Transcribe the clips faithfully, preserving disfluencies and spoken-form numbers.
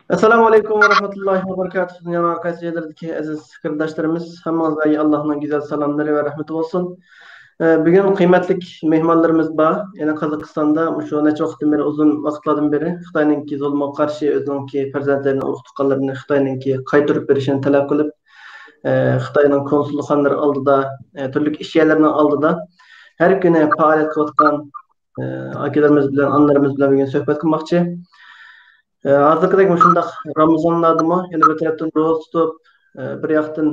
ئەسسالامۇ ئەلەيكۇم ۋە رەھمەتۇللاھى ۋە بەرىكاتۇھ. دۇنيانىڭ ھەر قايسى جايلىرىدىكى ئەزىز قېرىنداشلىرىمىز، ھەممىڭىزگە ئاللاھنىڭ گۈزەل سالاملىرى ۋە رەھمىتى بولسۇن. ئە، بۈگۈن قىممەتلىك مېھمانلىرىمىز بار. يەنە قازاقىستاندا مۇشۇ نەچچە ۋاقىتتىن بېرى، ئۇزۇن ۋاقىتلاردىن بېرى خىتاينىڭكى زۇلمىغا قارشى ئۆزىنىڭكى پەرزەنتلىرىنى، ئۇرۇق-تۇغقانلىرىنى خىتاينىڭكى قايتۇرۇپ بېرىشىنى تەلەپ قىلىپ، ئە، خىتاينىڭ كونسۇلخانىلىرى ئالدىدا، ئە، تۈرلۈك ئىش يەرلىرىنىڭ ئالدىدا ھەر كۈنى پائالىيەت قىلىۋاتقان، ئە، ئاكىلىرىمىز بىلەن، ئانىلىرىمىز بىلەن بۈگۈن سۆھبەت قىلماقچى. ئە، ھازىرقىدەك مۇشۇنداق رامىزانلاردىمۇ يەنە بىر تەرەپتىن روزا تۇتۇپ، ئە، بىر ياقتىن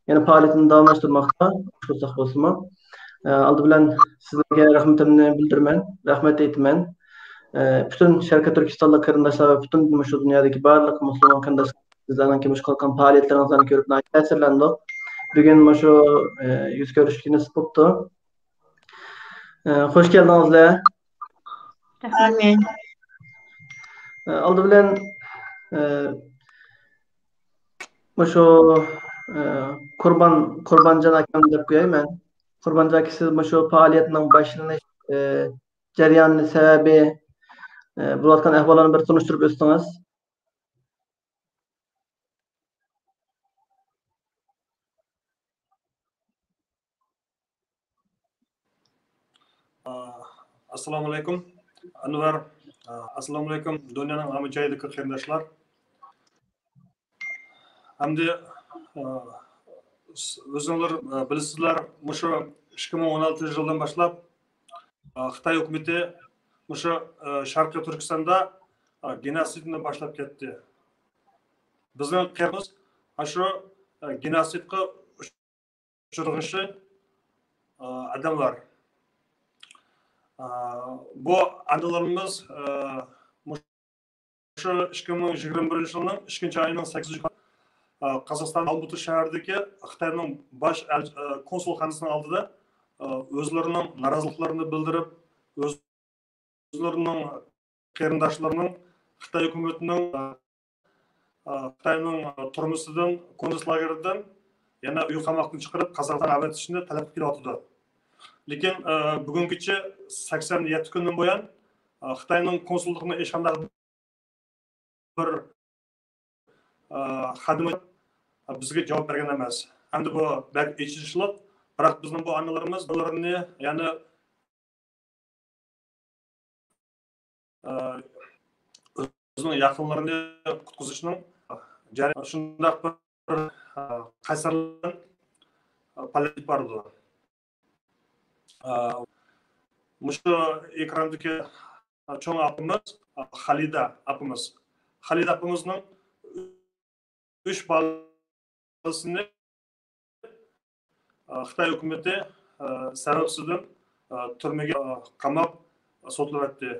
يەنە پائالىيىتىنى داۋاملاشتۇرماقتا، ئۇزاق بولسىمۇ. ئە، ئالدى بىلەن سىزلەرگە رەھمىتىمنى بىلدۈرىمەن، رەھمەت ئېيتىمەن. ئە، پۈتۈن شەرقىي تۈركىستانلىق قېرىنداشلار ۋە پۈتۈن مۇشۇ دۇنيادىكى بارلىق مۇسۇلمان قېرىنداشلار سىزلەرنىڭكى مۇشۇ قىلغان پائالىيەتلىرىڭلارنى كۆرۈپ ناھايىتى تەسىرلەندۇق. بۈگۈن مۇشۇ، ئە، يۈز كۆرۈشكە نېسىپ بوپتۇ. ئە، خوش كەلدىڭىزلەر. ئامىن. ئە، ئالدى بىلەن، ئە، مۇشۇ، ئە، قۇربان، قۇربانجان ئاكام دەپ قوياي مەن. قۇربانجان ئاكا، سىز مۇشۇ پائالىيەتنىڭ باشلىنىش، ئە، جەريانى، سەۋەبى، ئە، بولۇۋاتقان ئەھۋاللارنى بىر تونۇشتۇرۇپ ئۆتسىڭىز. ئاسسالامۇ ئەلەيكۇم، ئەنۋەر. ئاسسالامۇ ئەلەيكۇم، دۇنيانىڭ ھەممە جايىدىكى قېرىنداشلار. ئەمدى، ئۆزۈڭلار بىلىسىزلەر، مۇشۇ ئىككى مىڭ ئون ئالتىنچى يىلدىن باشلاپ، خىتاي ھۆكۈمىتى مۇشۇ شەرقىي تۈركىستاندا گېنوسىدنى باشلاپ كەتتى. بىزنىڭ قېرىمىز شۇ گېنوسىدقا ئۇچرىغۇچى، ئە، ئادەملەر. ئە، بۇ ئانىلىرىمىز، ئە، مۇشۇ ئىككى مىڭ يىگىرمە بىرىنچى يىلنىڭ ئىككىنچى ئاينىڭ سەككىزىنچى كۈنى، ئە، قازاقىستان ئالمۇتا شەھىرىدىكى خىتاينىڭ باش ئەل-، ئە، كونسۇلخانىسىنىڭ ئالدىدا، ئە، ئۆزلىرىنىڭ نارازىلىقلىرىنى بىلدۈرۈپ، ئۆز ئۆزلىرىنىڭ قېرىنداشلىرىنىڭ خىتاي ھۆكۈمىتىنىڭ، ئە، خىتاينىڭ تۈرمىسىدىن، كونتسلاگېردىن يەنە ئۆي قاماقتىن چىقىرىپ، قازاقىستانغا ئەۋەتىشنى تەلەپ قىلىپ كېلىۋاتىدۇ. لېكىن، ئە، بۈگۈنگىچە سەكسەن يەتتە كۈندىن بۇيان، ئە، خىتاينىڭ كونسۇللۇقىنىڭ ھېچقانداق بىر، ئە، خادىمى بىزگە جاۋاب بەرگەن ئەمەس. ئەمدى بۇ بەك ئېچىنىشلىق. بىراق بىزنىڭ بۇ ئانىلىرىمىز بالىلىرىنى يەنە، ئە، ئۆزىنىڭ يېقىنلىرىنى قۇتقۇزۇشنىڭ جەريانى شۇنداق بىر، ئە، قەيسەرلىك، ئە، پائالىيەت بارىدۇ. ئە، مۇشۇ ئېكراندىكى چوڭ ئاپىمىز، خالىدە ئاپىمىز. خالىدە ئاپىمىزنىڭ ئۈچ بالىسىنى، ئە، خىتاي ھۆكۈمىتى، ئە، سەۋەبسىزدىن، ئە، تۈرمىگە، ئە، قاماپ سوتلىۋەتتى.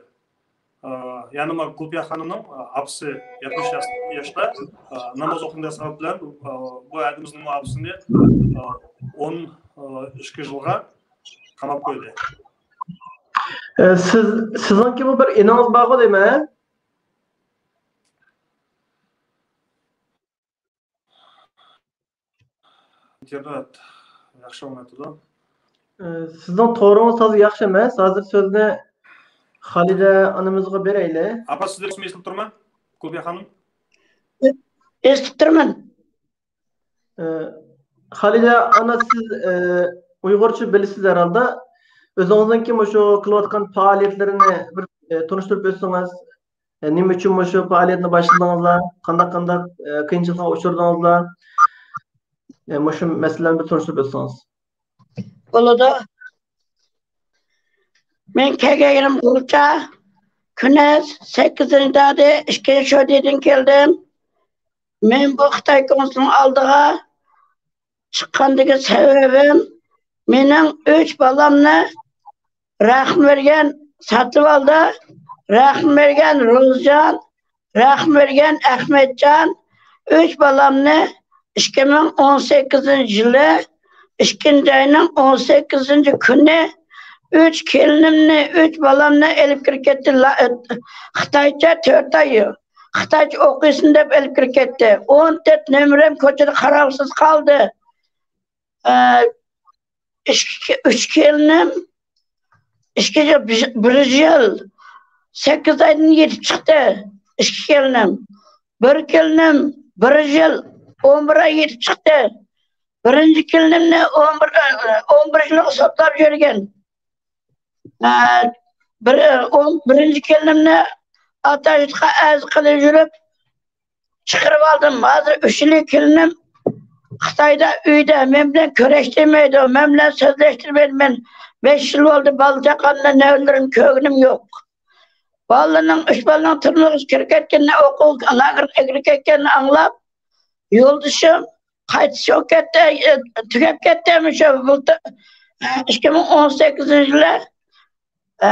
ئە، يەنە ما گۈلپىيە خانىمنىڭ، ئە، ئاپىسى يەتمىش ياش-، ياشتا، ئە، ناماز ئوقۇمىدىغان سەۋەب بىلەن، ئە، بۇ ئادىمىزنىڭ ئاپىسىنى، ئە، ئون ئىككى يىلغا قاماپ قويدى. ئە، سىز، سىزنىڭكىمۇ بىر ئىنىڭىز بارغۇ دەيمەن، ھە؟ ئىنتېرنېت ياخشى بولمايتىدۇ. ئە، سىزنىڭ تورىڭىز تازا ياخشى ئەمەس. ھازىر سۆزنى خالىدە ئانىمىزغا بېرەيلى. ئاپا، سىزنى ئېسىتىپ تۇرمەن، گۈلپىيە خانىم؟ ئېسىتىپ تۇرمەن. ئە، خالىدە ئانا، سىز، ئە، ئۇيغۇرچە بىلىسىز ھەرھالدا. ئۆزىڭىزنىڭكى مۇشۇ قىلىۋاتقان پائالىيەتلىرىنى بىر، ئە، تونۇشتۇرۇپ ئۆتسىڭىز. ئە، نېمە ئۈچۈن مۇشۇ پائالىيەتنى باشلىدىڭىزلار؟ قانداق، قانداق، ئە، قىيىنچىلىققا ئۇچرىدىڭىزلار؟ ئە، مۇشۇ مەسىلىلەرنى بىر تونۇشتۇرۇپ ئۆتسىڭىز. بولىدۇ. مەن كەلگەن يېرىم غۇلجا، كۈنەس، سەككىزىنچى دادى، ئىككىنچى شودىدىن كەلدىم. مەن بۇ خىتاي كونسۇلىنىڭ ئالدىغا چىققاندىكى سەۋەبىم، مېنىڭ ئۈچ بالامنى رەخمەرگەن ساتىۋالدى، رەخمەرگەن روزجان، رەخمەرگەن ئەخمەتجان، ئۈچ بالامنى ئىككى مىڭ ئون سەككىزىنچى يىلى ئىككىنچى ئاينىڭ ئون سەككىزىنچى كۈنى ئۈچ كېلىنىمنى، ئۈچ بالامنى ئېلىپ كىرىپ كەتتى. لا-، خىتايچە تۆت ئاي، خىتايچە ئوقۇيسەن دەپ ئېلىپ كىرىپ كەتتى. ئون تۆت نۆمرەم كوچىدا قاراۋسىز قالدى. ئە، ئىككى، ئۈچ كېلىنىم، ئىككى يىل، بىر، بىر يىل، سەككىز ئايدىن يېتىپ چىقتى ئىككى كېلىنىم. بىر كېلىنىم بىر يىل ئون بىر ئاي يېتىپ چىقتى. بىرىنچى كېلىنىمنى ئون بىر، ئون بىر يىلغا سوتلاپ يۈرگەن. ئە، بىر، ئون، بىرىنچى كېلىنىمنى ئاتا يۇرتقا ئەرز قىلىپ يۈرۈپ چىقىرىپ ئالدىم. ھازىر ئۈچىنچى كېلىنىم خىتايدا ئۆيدە مەن بىلەن كۆرۈشتۈرمەيدۇ، مەن بىلەن سۆزلەشتۈرمەيدۇ. مەن بەش يىل بولدى بالا چاقامنى، نەۋرىلىرىمنى كۆرگىنىم يوق. بالىلىرىنىڭ، ئۈچ بالىنىڭ تۈرمىگە كىرىپ كەتكىنىنى، ئوقۇغا لاگېرغا ئەكىرىپ كەتكىنىنى ئاڭلاپ، يولدىشىم قايتىش بولۇپ كەتتى، ئە، تۈگەپ كەتتى مۇشۇ بۇلتۇر، ئە، ئىككى مىڭ ئون سەككىزىنچى يىلى، ئە،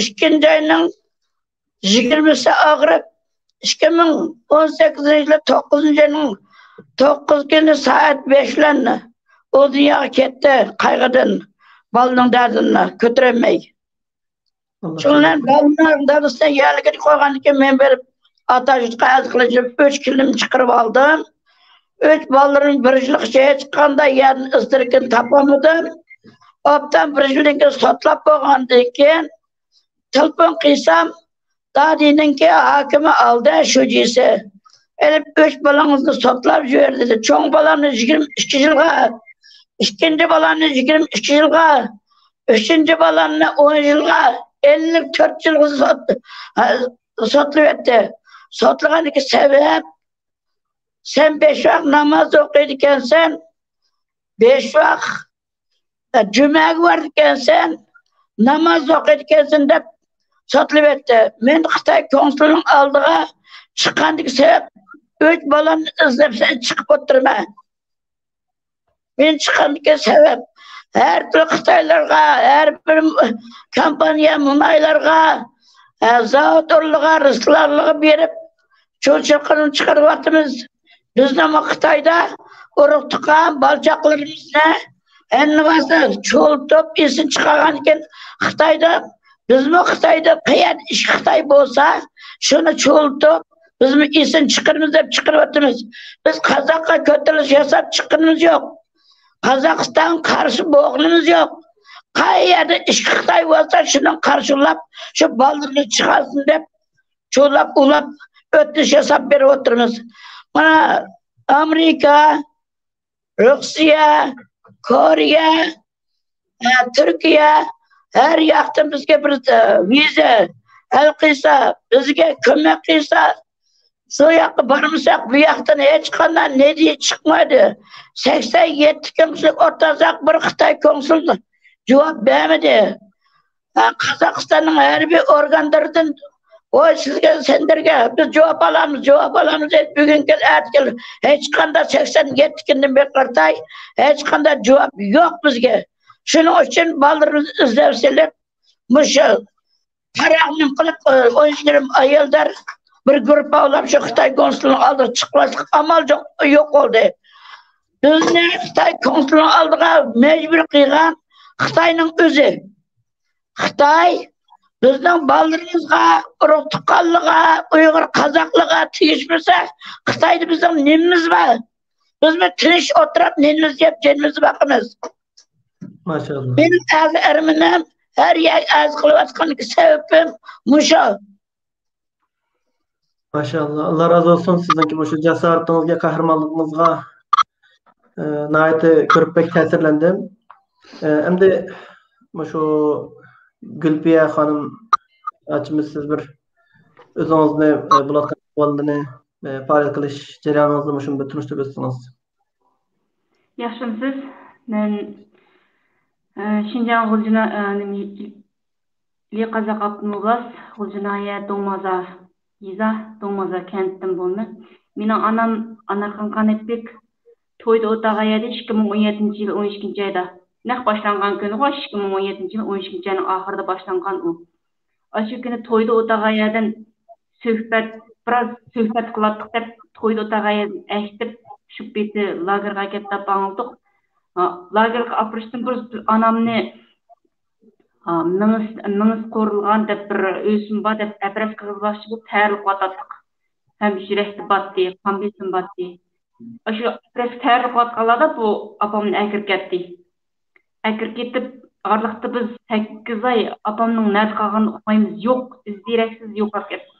ئىككىنچى ئاينىڭ يىگىرمىسى ئاغرىپ، ئىككى مىڭ ئون سەككىزىنچى يىلى توققۇزىنچى ئاينىڭ توققۇز كۈنى سائەت بەش بىلەن ئۇ دۇنياغا كەتتى قايغىدىن، بالىنىڭ دەردىنى كۆتۈرەلمەي. شۇنىڭ بىلەن بالىنى دادىسىنى يەرلىكىدە قويغاندىن كېيىن، مەن بېرىپ ئاتا يۇرتقا ئەرز قىلىپ، ئۈچ كېلىنىم چىقىرىپ ئالدىم. ئۈچ بالىلىرىم بىر يىلغىچە ھېچقانداق يەردىن ئىز-دېرىكىنى تاپالمىدىم. ئوبدان بىر يىلدىن كېيىن سوتلاپ بولغاندىن كېيىن، تېلېفون قىلسام، دادىنىڭكى ھاكىمى ئالدى شۇجىسى. ئېلىپ، ئۈچ بالاڭىزنى سوتلاپ يۈر دېدى. چوڭ بالامنى يىگىرمە ئىككى يىلغا، ئىككىنچى بالامنى يىگىرمە ئىككى يىلغا، ئۈچىنچى بالامنى ئون يىلغا، ئەللىك تۆت يىلغا سوت-، سوتلىۋەتتى. سوتلىغاندىكى سەۋەب، سەن بەش ۋاق ناماز ئوقۇيدىكەنسەن، بەش ۋاق جۈمەگە بارىدىكەنسەن، ناماز ئوقۇيدىكەنسەن دەپ سوتلىۋەتتى. مەن خىتاي كونسۇلىنىڭ ئالدىغا چىققاندىكى سەۋەب، ئۈچ بالامنى ئىزدەپ سەن چىقىپ ئولتۇرمەن. مەن چىققاندىكى سەۋەب، ھەر بىر خىتايلارغا، ھەر بىر كومپانىيە مۇنايلارغا، ئە، زاۋۇت ئورۇنلىرىغا، رېستورانلارغا بېرىپ، چۇ-چىرقىرىنى چىقىرىۋاتىمىز. بىزنىڭمۇ خىتايدا ئۇرۇق-تۇغقان، بالا-چاقىلىرىمىزنى ھەممىسى چۇۋۇلتۇپ، ئىسىنى چىقارغاندىكىن خىتايدا، بىزمۇ خىتايدا، قەيەردە ئىش خىتاي بولسا، شۇنى چۇۋۇلتۇپ، بىزمۇ ئىسىنى چىقىرىمىز دەپ چىقىرىۋاتىمىز. بىز قازاققا كۆتۈرۈلۈش ياساپ چىققىنىمىز يوق. قازاقىستانغا قارشى بولغىنىمىز يوق. قەيەردە ئىش خىتاي بولسا، شۇنىڭ قارشىلاپ، شۇ بالىلىرىنى چىقارسۇن دەپ، چۇۋۇللاپ، ئۇلاپ، ئۆتۈنۈش ياساپ بېرىپ ئولتۇرىمىز. مانا، ئامېرىكا، روسىيە، كورېيە، ئە، تۈركىيە، ھەر ياقتىن بىزگە بىر، ئە، ۋىزا ھەل قىلسا، بىزگە كۆمەك قىلسا، شۇ ياققا بارمىساق، بۇ ياقتىن ھېچقانداق نەتىجە چىقمايدۇ. سەكسەن يەتتە كونسۇل ئولتۇرساق، بىر خىتاي كونسۇل جاۋاب بەرمىدى. ھە، قازاقىستاننىڭ ھەربىي ئورگانلىرىدىن، ۋوي، سىزگە، سەندىرگە بىز جاۋاب ئالامىز، جاۋاب ئالامىز دەپ، بۈگۈن كەل، ئەتە كەل، ھېچقانداق، سەكسەن يەتتە كۈندىن بېرى قارىتاي، ھېچقانداق جاۋاب يوق بىزگە. شۇنىڭ ئۈچۈن بالىلىرىمىزنى ئىزدەپ سېلىپ، مۇشۇ پاراڭ نېمە قىلىپ، ئون يېرىم ئايالدار بىر گۇرۇپپا بولۇپ شۇ خىتاي كونسۇلىنىڭ ئالدىغا چىقماسلىق ئامال جوق، يوق بولدى. بىزنى خىتاي كونسۇلىنىڭ ئالدىغا مەجبۇر قىلغان خىتاينىڭ ئۆزى. خىتاي بىزنىڭ بالىلىرىمىزغا، ئۇرۇق تۇغقانلىرىغا، ئۇيغۇر قازاقلىرىغا تېگىشمىسە، خىتايدا بىزنىڭ نېمىمىز بار؟ بىزمۇ تىنچ ئولتۇرۇپ، نېنىمىزنى يەپ، جېنىمىزنى باقىمىز. ماشائاللا. مېنىڭ ئەر-، ئەرمىنىم ھەر يەرگە ئەرز قىلىۋاتقان سەۋەبىم مۇشۇ. ماشائاللا. ئاللا رازى بولسۇن سىزنىڭكى مۇشۇ جاسارىتىڭىزگە، قەھرىمانلىقىڭىزغا، ئە، ناھايىتى كۆرۈپ بەك تەسىرلەندىم. ئە، ئەمدى مۇشۇ گۈلپىيە خانىم ئاچىمىز، سىز بىر ئۆزىڭىزنى، ئە، بولۇۋاتقان ئەھۋالنى، ئە، پائال قىلىش جەريانىڭىزنى مۇشۇ بىر تونۇشتۇرۇپ ئۆتسىڭىز. ياخشىمۇسىز؟ مەن، ئە، شىنجاڭ غۇلجىنا-، ئە، نېمە، ئىلى قازاق ئاپتونوم ئوبلاست، غۇلجا ناھىيە، دوڭمازا يېزا، دوڭمازا كەنتتىن بولىمەن. مېنىڭ ئانام ئانارخان قاناتبېك تويدا ئولتۇرغان يەردە ئىككى مىڭ ئون يەتتىنچى يىل ئون ئىككىنچى ئايدا، نەق باشلانغان كۈنىغۇ، ئىككى مىڭ ئون يەتتىنچى يىل ئون ئىككىنچى ئاينىڭ ئاخىرىدا باشلانغان ئۇ. ئاشۇ كۈنى تويدا ئولتۇرغان يەردىن سۆھبەت، بىراز سۆھبەت قىلاتتۇق دەپ، تويدا ئولتۇرغان يەردىن ئەكېتىپ، شۇ پېتى لاگېرغا ئەكەتتى دەپ ئاڭلىدۇق. ھا، لاگېرغا ئاپىرىشتىن بۇرۇن ئانامنى، ھا، مېڭىسى، مېڭىسى قورۇلغان دەپ بىر ئۆسۈم بار دەپ ئەپرەس قىلغۇزماقچى بولۇپ تەرلىۋاتاتتۇق. ھەم يۈرەكتە باتتى، قان بېسىمى باتتى. ئاشۇ ئەپرەس تەرلىۋاتقانلاردا بۇ ئاپامنى ئەكىرىپ كەتتى. ئەكىرىپ كېتىپ، ئارىلىقتا بىز سەككىز ئاي ئاپامنىڭ نەدە قالغىنىنى ئۇقمايمىز. يوق، ئىز دېرەكسىز يوقاپ كەتتى.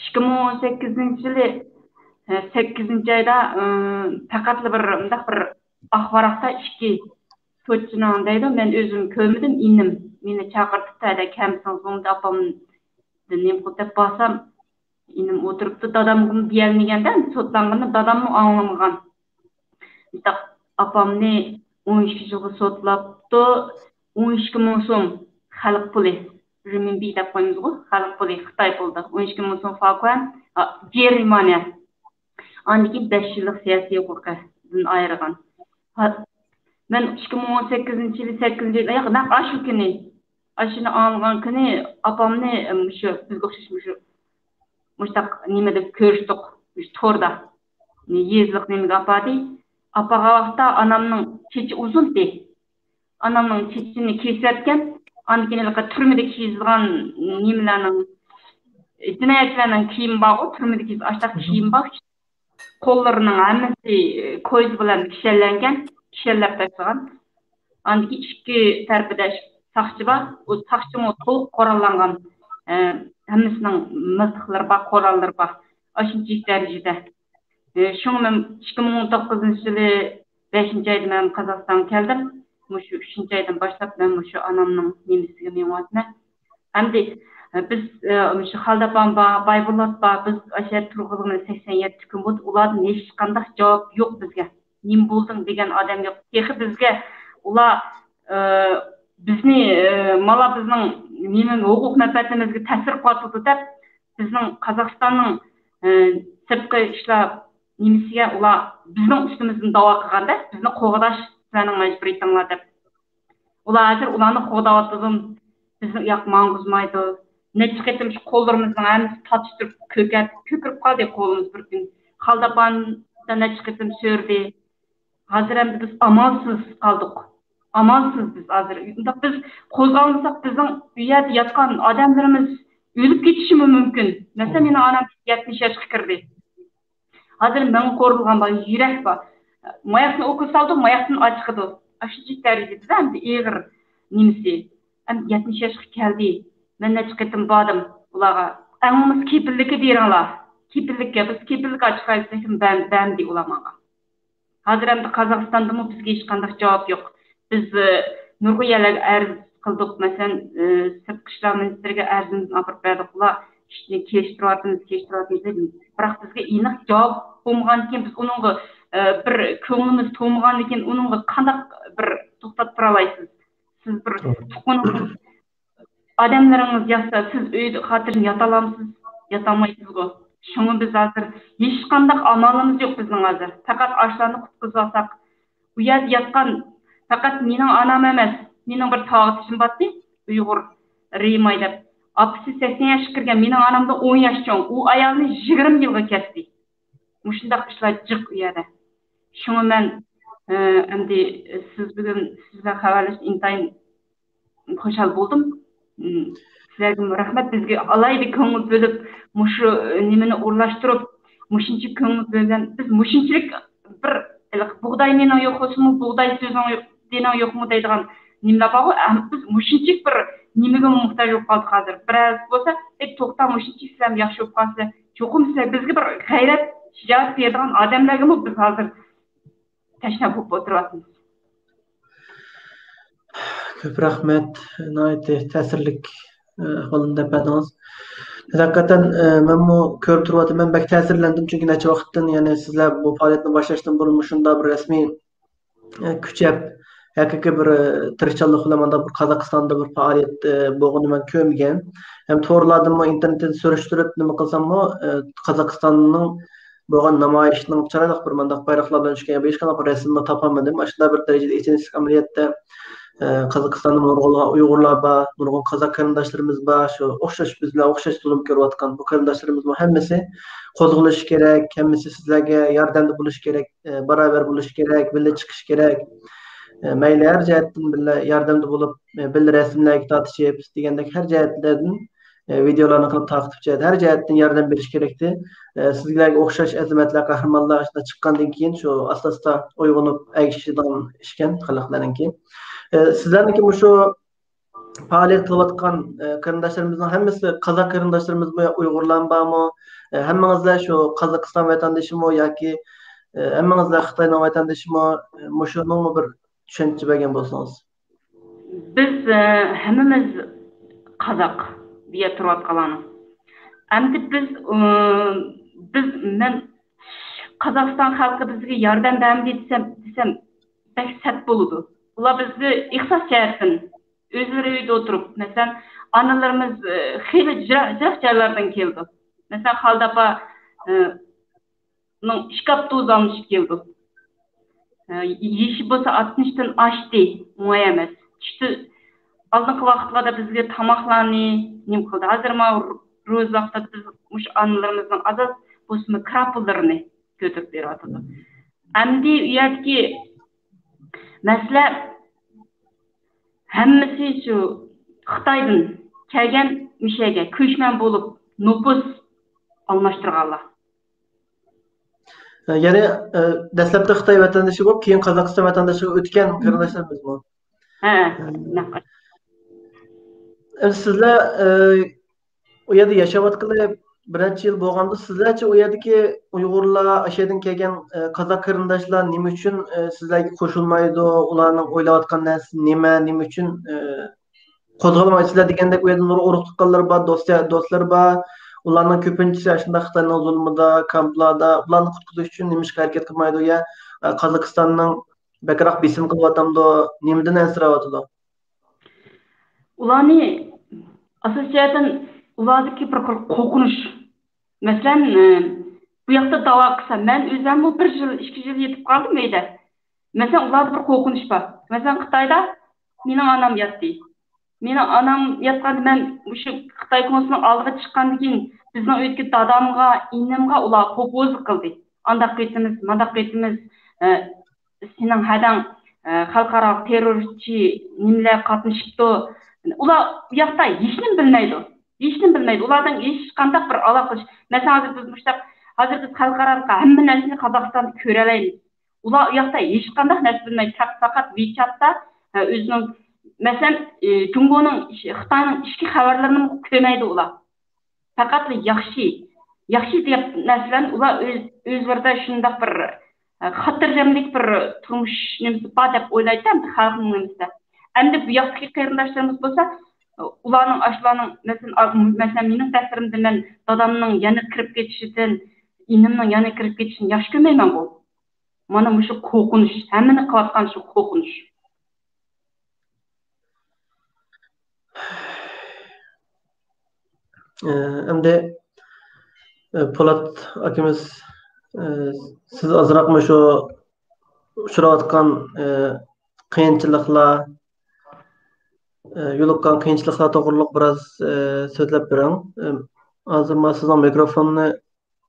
ئىككى مىڭ ئون سەككىزىنچى يىلى، ئە، سەككىزىنچى ئايدا، ئە، پەقەتلا بىر، مۇنداق بىر ئاق ۋاراقتا ئىككى سوتچىنىڭ دەيدۇ، مەن ئۆزۈم كۆرمىدىم، ئىنىم مېنى چاقىرتىپتۇ، ھەدە كەلمىسىڭىز بولمىدى، ئاپامدىن نېمە قىل دەپ بارسام، ئىنىم ئولتۇرۇپتۇ، دادامغىمۇ دېيەلمىگەندە، سوتلانغىنىنى داداممۇ ئاڭلىمىغان. مۇنداق ئاپامنى ئون ئىككى يىلغا سوتلاپتۇ، ئون ئىككى مىڭ سوم خەلق پۇلى، رېمىنبى دەپ قويىمىزغۇ، خەلق پۇلى، خىتاي پۇلىدا، ئون ئىككى مىڭ سوم فاكۇەن، ئا، جېرىمانە. ئاندىن كېيىن بەش يىللىق سىياسىي ھوقۇقىدىن ئايرىغان. ھا-، مەن ئىككى مىڭ ئون سەككىزىنچى يىلى سەككىزىنچى ئايدا، نەق ئاشۇ كۈنى، ئاشۇنى ئاڭلىغان كۈنى ئاپامنى، ئە، مۇشۇ، بىزگە ئوخشاش مۇشۇ، مۇشۇنداق نېمىدە كۆرۈشتۇق، مۇشۇ توردا. يېزىلىق نېمىگە ئاپاردى. ئاپارغان ۋاقىتتا ئانامنىڭ چېچى ئۇزۇنتى. ئانامنىڭ چېچىنى كېسىۋەتكەن. ئاندىن كېيىن ھېلىقى تۈرمىدە كىيىزىدىغان نېمىلەرنىڭ، جىنايەتچىلەرنىڭ كىيىمى بارغۇ، تۈرمىدە كىيىدىغان ئاشۇنداق كىيىم بار. قوللىرىنىڭ ھەممىسى كويزا بىلەن كىشەنلەنگەن، كىشەنلەپ تاشلىغان. ئاندىن كېيىن ئىككى تەرىپىدە ساقچى بار. ئۇ ساقچىمۇ تولۇق قوراللانغان، ئە، ھەممىسىنىڭ مىلتىقلىرى بار، قوراللىرى بار. ئاشۇنچىلىك دەرىجىدە. ئە، شۇڭا مەن ئىككى مىڭ ئون توققۇزىنچى يىلى بەشىنچى ئايدا مەن قازاقىستانغا كەلدىم. مۇشۇ ئۈچىنچى ئايدىن باشلاپ مەن مۇشۇ ئانامنىڭ نېمىسىگە مېڭىۋاتىمەن. ئەمدى، ئە، بىز، ئە، مۇشۇ خالداپان بار، بايبولات بار، بىز ئاشۇ يەردە تۇرغىلىغىنى سەكسەن يەتتە كۈن بولدى. ئۇلاردىن ھېچقانداق جاۋاب يوق بىزگە. نېمە بولدۇڭ دېگەن ئادەم يوق. تېخى بىزگە ئۇلار، ئە، بىزنى، ئە، مانا بىزنىڭ نېمە ھوقۇق مەنپەئەتىمىزگە تەسىر قىلىۋاتىدۇ دەپ، بىزنىڭ قازاقىستاننىڭ، ئە، سىرتقى ئىشلار نېمىسىگە ئۇلار بىزنىڭ ئۈستىمىزدىن داۋا قىلغاندا، بىزنى قوغداش سىلەرنىڭ مەجبۇرىيىتىڭلار دەپ. ئۇلار ھازىر ئۇلارنى قوغداۋاتىدۇ، بىزنى ئۇياققا ماڭغۇزمايدۇ. نەچچە قېتىم شۇ قوللىرىمىزنىڭ ھەممىسى تاتىشتۇرۇپ، كۆكەپ، كۆكىرىپ قالدى قولىمىز بىر كۈن. خالداپاندا نەچچە قېتىم سۆرىدى. ھازىر ئەمدى بىز ئامالسىز قالدۇق. ئامالسىز بىز ھازىر. ئۇنداق بىز قوزغالمىساق، بىزنىڭ ئۇ يەردە ياتقان ئادەملىرىمىز ئۆلۈپ كېتىشىمۇ مۇمكىن. مەسىلەن، مېنىڭ ئانام يەتمىش ياشقا كىردى. ھازىر مېڭە قورۇلغان بار، يۈرەك بار. ماياقنى ئوكۇل سالدۇق، ماياقتىن ئاچىقىدۇ. ئاشۇنچىلىك دەرىجىدە ئەمدى ئېغىر نېمىسى. ئەمدى يەتمىش ياشقا كەلدى. مەن نەچچە قېتىم باردىم ئۇلارغا. ئەڭ بولمىسا كېپىللىككە بېرىڭلار. كېپىللىككە، بىز كېپىللىك ئاچىقايلى دېسەم، بەر-، بەرمىدى ئۇلار ماڭا. ھازىر ئەمدى قازاقىستاندىمۇ بىزگە ھېچقانداق جاۋاب يوق. بىز، ئى، نۇرغۇن يەرلەرگە ئەرز قىلدۇق. مەسىلەن، ئى، سىرتقى ئىشلار مىنىستىرىگە ئەرزىمىزنى ئاپىرىپ بەردۇق. ئۇلار ئىشنى كېلىشتۈرۈۋاتىمىز، كېلىشتۈرۈۋاتىمىز دېدى. بىراق بىزگە ئېنىق جاۋاب بولمىغاندىكىن بىز ئۇنىڭغا، ئى، بىر كۆڭلىمىز تومىغاندىكىن ئۇنىڭغا قانداق بىر توختاپ تۇرالايسىز؟ سىز بىر توغرا. تۇغقىنىڭىز ئادەملىرىڭىز ياتسا، سىز ئۆيدە خاتىرجەم ياتالامسىز؟ ياتالمايسىزغۇ. شۇڭا بىز ھازىر ھېچقانداق ئامالىمىز يوق بىزنىڭ ھازىر. پەقەت ئاشۇلارنى قۇتقۇزۇۋالساق. ئۇ يەردە ياتقان پەقەت مېنىڭ ئانام ئەمەس، مېنىڭ بىر ساۋاقدىشىم بارتتى، ئۇيغۇر رىماي دەپ. ئاپىسى سەكسەن ياشقا كىرگەن، مېنىڭ ئانامدىن ئون ياش چوڭ. ئۇ ئايالنى يىگىرمە يىلغا كەستى. مۇشۇنداق ئىشلار جىق ئۇ يەردە. شۇڭا مەن، ئە، ئەمدى سىز بۈگۈن سىز بىلەن خەۋەرلىشىپ ئىنتايىن خۇشال بولدۇم. ئىم، سىلەرگىمۇ رەھمەت، بىزگە ئالاھىدە كۆڭۈل بۆلۈپ، مۇشۇ نېمىنى ئورۇنلاشتۇرۇپ، مۇشۇنچە كۆڭۈل بۆلگەن، بىز مۇشۇنچىلىك بىر، ھېلىقى بۇغداي نېنىڭ يوق بولسىمۇ، بۇغداي سۆزىنىڭ يوق، دېنىڭ يوقمۇ دەيدىغان نېمىلەر بارغۇ، ئەم، بىز مۇشۇنچىلىك بىر نېمىگىمۇ موھتاج بولۇپ قالدۇق ھازىر. بىرەرسى بولسا، ئەي، توختا، مۇشۇنچىلىك سىلەرمۇ ياخشى بولۇپ قالسىلەر، چوقۇم سىلەر بىزگە بىر غەيرەت، شىجائەت بېرىدىغان ئادەملەرگىمۇ بىز ھازىر تەشنا بولۇپ ئولتۇرۇۋاتىمىز. كۆپ رەھمەت، ناھايىتى تەسىرلىك، ئە، ئەھۋالنى دەپ بەردىڭىز. ھەقىقەتەن، ئە، مەنمۇ كۆرۈپ تۇرۇۋاتىمەن، بەك تەسىرلەندىم، چۈنكى نەچچە ۋاقىتتىن، يەنى سىزلەر بۇ پائالىيەتنى باشلاشتىن بۇرۇن مۇشۇنداق بىر رەسمىي، ئە، كۈچەپ، ھەقىقىي بىر، ئە، تىرىشچانلىق بىلەن مانداق بىر قازاقىستاندا بىر پائالىيەت، ئە، بولغىنىنى مەن كۆرمىگەن. ھەم تورلاردىمۇ، ئىنتېرنېتتىن سۈرۈشتۈرۈپ نېمە قىلساممۇ، ئە، قازاقىستاننىڭ بولغان نامايىشنىڭ چىرايلىق بىر مانداق بايراقلار بىلەن چۈشكەن، ھېچقانداق بىر رەسىممۇ تاپالمىدىم. ئاشۇنداق بىر دەرىجىدە ئېچىنىشلىق ئەمەلىيەتتە، ئە، قازاقىستاندا نۇرغۇنلىغان ئۇيغۇرلار بار، نۇرغۇن قازاق قېرىنداشلىرىمىز بار، شۇ ئوخشاش، بىز بىلەن ئوخشاش زۇلۇم كۆرۈۋاتقان بۇ قېرىنداشلىرىمىزمۇ ھەممىسى قوزغىلىشى كېرەك، ھەممىسى سىزلەرگە ياردەمدە بولۇشى كېرەك، ئە، باراۋەر بولۇشى كېرەك، بىللە چىقىشى كېرەك. ئە، مەيلى ھەر جەھەتتىن بىللە ياردەمدە بولۇپ، ئە، بىللە رەسىملەرگە تارتىشىپ دېگەندەك ھەر جەھەتلەردىن ئە، ۋىدېئولارنى قىلىپ تارقىتىپ، ھەر جەھەتتىن ياردەم بېرىش كېرەكتى. ئە، سىزلەرگە ئوخشاش ئەزىمەتلەر، قەھرىمانلار ئاشۇنداق چىققاندىن كېيىن، شۇ ئاستا-ئاستا ئويغىنىپ ئەگىشىدىغان ئىشكەن خەلقلەرنىڭكى. ئە، سىزلەرنىڭكى مۇشۇ پائالىيەت قىلىۋاتقان، ئە، قېرىنداشلىرىمىزنىڭ ھەممىسى قازاق قېرىنداشلىرىمىزمۇ يا ئۇيغۇرلارمۇ بار؟ ئە، ھەممىڭىزلەر شۇ قازاقىستان ۋەتەندىشىمۇ ياكى، ئە، ھەممىڭىزلەر خىتاينىڭ ۋەتەندىشىمۇ؟ ئە، مۇشۇنىڭمۇ بىر چۈشەنچە بەرگەن بولسىڭىز. بىز، ئە، ھەممىمىز قازاق، بۇ يەردە تۇرۇۋاتقانلارنىڭ. ئەمدى بىز، ئە، بىز، مەن قازاقىستان خەلقى بىزگە ياردەم بەرمىدى دېسەم، دېسەم، بەك سەت بولىدۇ. ئۇلار بىزگە ئىقتىساد جەھەتتىن ئۆزلىرى ئۆيدە ئولتۇرۇپ، مەسىلەن، ئانىلىرىمىز، ئە، خېلى جىراق، جىراق جايلاردىن كېلىدۇ. مەسىلەن، خالىد ئاپا، ئە، نىڭ ئىككى ئاپتوبۇس ئالمىشىپ كېلىدۇ. ئە، يېشى بولسا ئاتمىشتىن ئاشتى، ئوڭاي ئەمەس. چۈشتە ئالدىنقى ۋاقىتلاردا بىزگە تاماقلارنى نېمە قىلدى. ھازىر ماۋۇ روزا ۋاقتىدا بىز مۇشۇ ئانىلىرىمىزنىڭ ئاز-ئاز بولسىمۇ كىرا پۇللىرىنى كۆتۈرۈپ بېرىۋاتىدۇ. ئەمدى ئۇ يەردىكى مەسىلە ھەممىسى شۇ خىتايدىن كەلگەن مۇشۇ يەرگە كۆچمەن بولۇپ نوپۇس ئالماشتۇرغانلار. يەنى، ئە، دەسلەپتە خىتاي ۋەتەندىشى بولۇپ، كېيىن قازاقىستان ۋەتەنداشلىقىغا ئۆتكەن قېرىنداشلىرىمىزمۇ؟ ھە، شۇنداق. ئەمدى سىزلەر، ئە، ئۇ يەردە ياشاۋاتقىلى بىر نەچچە يىل بولغاندا، سىزلەرچە ئۇ يەردىكى ئۇيغۇرلار، ئاشۇ يەردىن كەلگەن، ئە، قازاق قېرىنداشلار نېمە ئۈچۈن، ئە، سىزلەرگە قوشۇلمايدۇ؟ ئۇلارنىڭ ئويلاۋاتقان نەرسىسى نېمە؟ نېمە ئۈچۈن، ئە، قوزغالمايسىلەر دېگەندەك، ئۇ يەردە نۇرغۇن ئۇرۇق تۇغقانلىرى بار، دوست، دوستلىرى بار. ئۇلارنىڭ كۆپىنچىسى ئاشۇنداق خىتاينىڭ زۇلمىدا، كامپلاردا. ئۇلارنى قۇتقۇزۇش ئۈچۈن نېمىشقا ھەرىكەت قىلمايدۇ يا، ئە، قازاقىستاننىڭ بەكرەك بېسىم قىلىۋاتامدۇ؟ نېمىدىن ئەنسىرەۋاتىدۇ؟ ئۇلارنى ئاساسىي جەھەتتىن ئۇلاردىكى بىر خىل قورقۇنچ. مەسىلەن، ئە، بۇ ياقتا داۋا قىلسا، مەن ئۆزۈممۇ بىر يىل، ئىككى يىل يېتىپ قالدىم ئۆيدە. مەسىلەن، ئۇلاردا بىر قورقۇنچ بار. مەسىلەن، خىتايدا مېنىڭ ئانام ياتتى. مېنىڭ ئانام ياتقاندا مەن مۇشۇ خىتاي كونسۇلىنىڭ ئالدىغا چىققاندىن كېيىن بىزنىڭ ئۆيدىكى دادامغا، ئىنىمغا ئۇلار پوپوزا قىلدى. ئانداق قېتىمىز، مانداق قېتىمىز، ئە، سېنىڭ ھەدەڭ، ئە، خەلقئارا تېررورچى نېمىلەر قاتنىشىپتۇ. ئۇلار ئۇ ياقتا ھېچنېمە بىلمەيدۇ. ھېچنېمە بىلمەيدۇ. ئۇلاردىن ھېچقانداق بىر ئالاقىلىشىش. مەسىلەن، ھازىر بىز مۇشتاق، ھازىر بىز خەلقئارالىق ھەممە نەرسىنى قازاقىستاندا كۆرەلەيمىز. ئۇلار ئۇ ياقتا ھېچقانداق نەرسە بىلمەيدۇ. پەق-، پەقەت ۋىچاتتا، ھە، ئۆزىنىڭ، مەسىلەن، ئى، جۇڭگونىڭ، خىتاينىڭ ئىچكى خەۋەرلىرىنىمۇ كۆرمەيدۇ ئۇلار. پەقەتلا ياخشى، ياخشى دېگەن نەرسىلەرنى ئۇلار ئۆز، ئۆزلىرىدە شۇنداق بىر، ئە، خاتىرجەملىك بىر تۇرمۇش نېمىسى بار دەپ ئويلايدۇ ئەمدى خەلقنىڭ نېمىسىدە. ئەمدى بۇ ياقتىكى قېرىنداشلىرىمىز بولسا، ئۇلارنىڭ ئاشۇلارنىڭ، مەسىلەن، ئا-، مەسىلەن، مېنىڭ دەپتىرىمدە مەن دادامنىڭ يەنە كىرىپ كېتىشىدىن، ئىنىمنىڭ يەنە كىرىپ كېتىشىنى ياخشى كۆرمەيمەنغۇ. مانا مۇشۇ قورقۇنچ، ھەممىنى قىلىۋاتقان شۇ قورقۇنچ. ئە، ئەمدى، ئە، پولات ئاكىمىز، ئە، سىز ئازراق مۇشۇ ئۇچراۋاتقان، ئە، قىيىنچىلىقلار، ئە، يولۇققان قىيىنچىلىقلار توغرۇلۇق بىراز، ئە، سۆزلەپ بېرىڭ. ئە، ھازىر مانا سىزنىڭ مىكروفوننى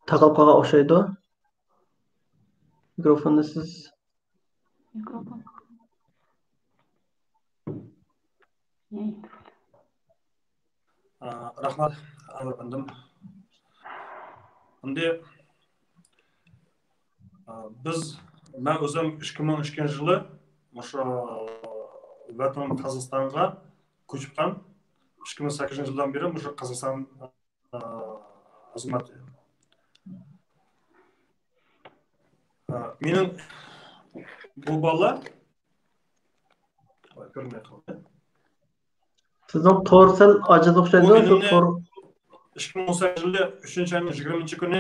تاقاپ قالغان ئوخشايدۇ. مىكروفوننى سىز مىكروفون. ئا، رەھمەت، ئەنۋەر ئەپەندىم. ئەمدى، ئا، بىز، مەن ئۆزۈم ئىككى مىڭ ئىككىنچى يىلى مۇشۇ ۋەتىنىم قازاقىستانغا كۆچۈپ كەلدىم. ئىككى مىڭ سەككىزىنچى يىلدىن بېرى مۇشۇ قازاقىستان، ئا، خىزمەت. ئا، مېنىڭ بۇ بالا، ۋاي، كۆرمەي قالدى. سىزنىڭ تور سەل ئاجىز ئوخشايدۇ، بۇ شۇ مېنىڭ تور. ئىككى مىڭ ئون سەككىزىنچى يىلى ئۈچىنچى ئاينىڭ يىگىرمىنچى كۈنى.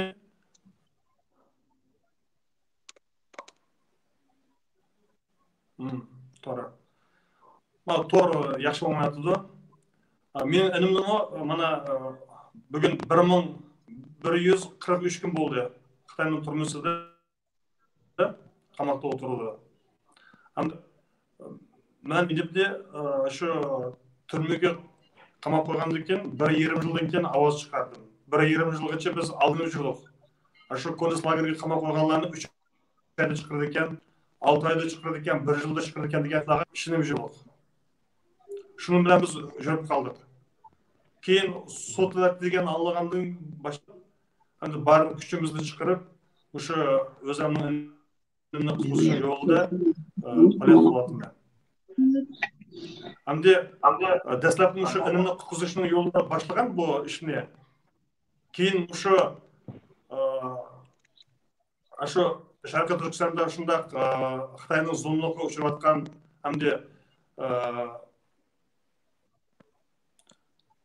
مم، تور. ما، تور ياخشى بولمايۋاتىدۇ. ئا، مېنىڭ ئىنىمنىمۇ، مانا، ئا، بۈگۈن بىر مىڭ بىر يۈز قىرىق ئۈچ كۈن بولدى خىتاينىڭ تۈرمىسىدە قاماقتا ئولتۇرىدۇ. ھەم مەن ئىنىمنى، ئا، شۇ تۈرمىگە قاماپ قويغاندىن كېيىن، بىر يېرىم يىلدىن كېيىن ئاۋاز چىقاردىم. بىر يېرىم يىلغىچە بىز ئالدىنىپ يۈردۇق. شۇ كونتسلاگېرگە قاماپ قويغانلارنى ئۈچ ئايدا چىقىرىدىكەن، ئالتە ئايدا چىقىرىدىكەن، بىر يىلدا چىقىرىدىكەن دېگەن گەپلەرگە ئىشىنىمىز يوق. شۇنىڭ بىلەن بىز يۈرۈپ قالدۇق. كېيىن سوت دېگەن ئاڭلىغاندىن باشلاپ، ئەمدى بار كۈچىمىزنى چىقىرىپ، مۇشۇ ئۆزۈمنىڭ ئىنىمنى قۇتقۇزۇش يولىدا، ئە، پائالىيەت قىلىۋاتىمەن. ئەمدى، ئەمدى، ئە، دەسلەپتە مۇشۇ ئىنىمنى قۇتقۇزۇشنىڭ يولىدا باشلىغان بۇ ئىشنى. كېيىن مۇشۇ، ئە، شۇ شەرقىي تۈركىستاندا شۇنداق، ئە، خىتاينىڭ زۇلۇملۇقىغا ئۇچراۋاتقان ئەمدى، ئە،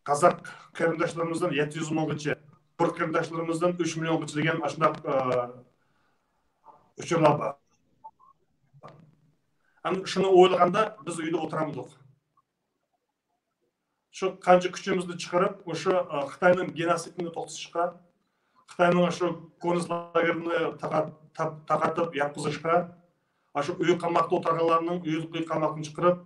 قازاق قېرىنداشلىرىمىزدىن يەتتە يۈز مىڭغىچە، ئۇيغۇر قېرىنداشلىرىمىزدىن ئۈچ مىليونغىچە دېگەن ئاشۇنداق، ئە، ئۇچۇرلار بار. ئەمدى شۇنى ئويلىغاندا بىز ئۆيدە ئولتۇرالمىدۇق. شۇ قانچە كۈچىمىزنى چىقىرىپ، مۇشۇ، ئە، خىتاينىڭ گېنوسىدىنى توختىتىشقا، خىتاينىڭ شۇ كونتسلاگېرنى تاقا-، تاپ-، تاقاتىپ ياتقۇزۇشقا، شۇ ئۆي قاماقتا ئولتۇرغانلارنىڭ ئۆي، ئۆي قاماقتىن چىقىرىپ،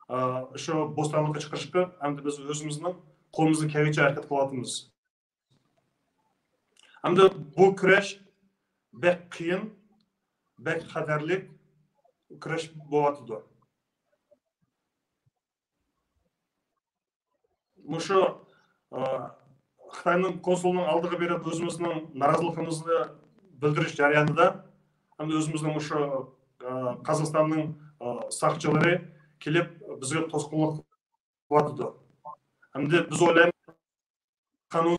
ئە، شۇ بوستانلىققا چىقىرىشقا ئەمدى بىز ئۆزىمىزنىڭ قولىمىزدىن كەلگىچە ھەرىكەت قىلىۋاتىمىز. ئەمدى بۇ كۈرەش بەك قىيىن، بەك خەتەرلىك كۈرەش بولۇۋاتىدۇ. مۇشۇ، ئە، خىتاينىڭ كونسۇلىنىڭ ئالدىغا بېرىپ ئۆزىمىزنىڭ نارازىلىقىمىزنى بىلدۈرۈش جەريانىدا، ئەمدى ئۆزىمىزنىڭ مۇشۇ، ئە، قازاقىستاننىڭ، ئە، ساقچىلىرى كېلىپ بىزگە توسقۇنلۇق قىلىۋاتىدۇ. ئەمدى بىز ئويلايمىز، قانۇن،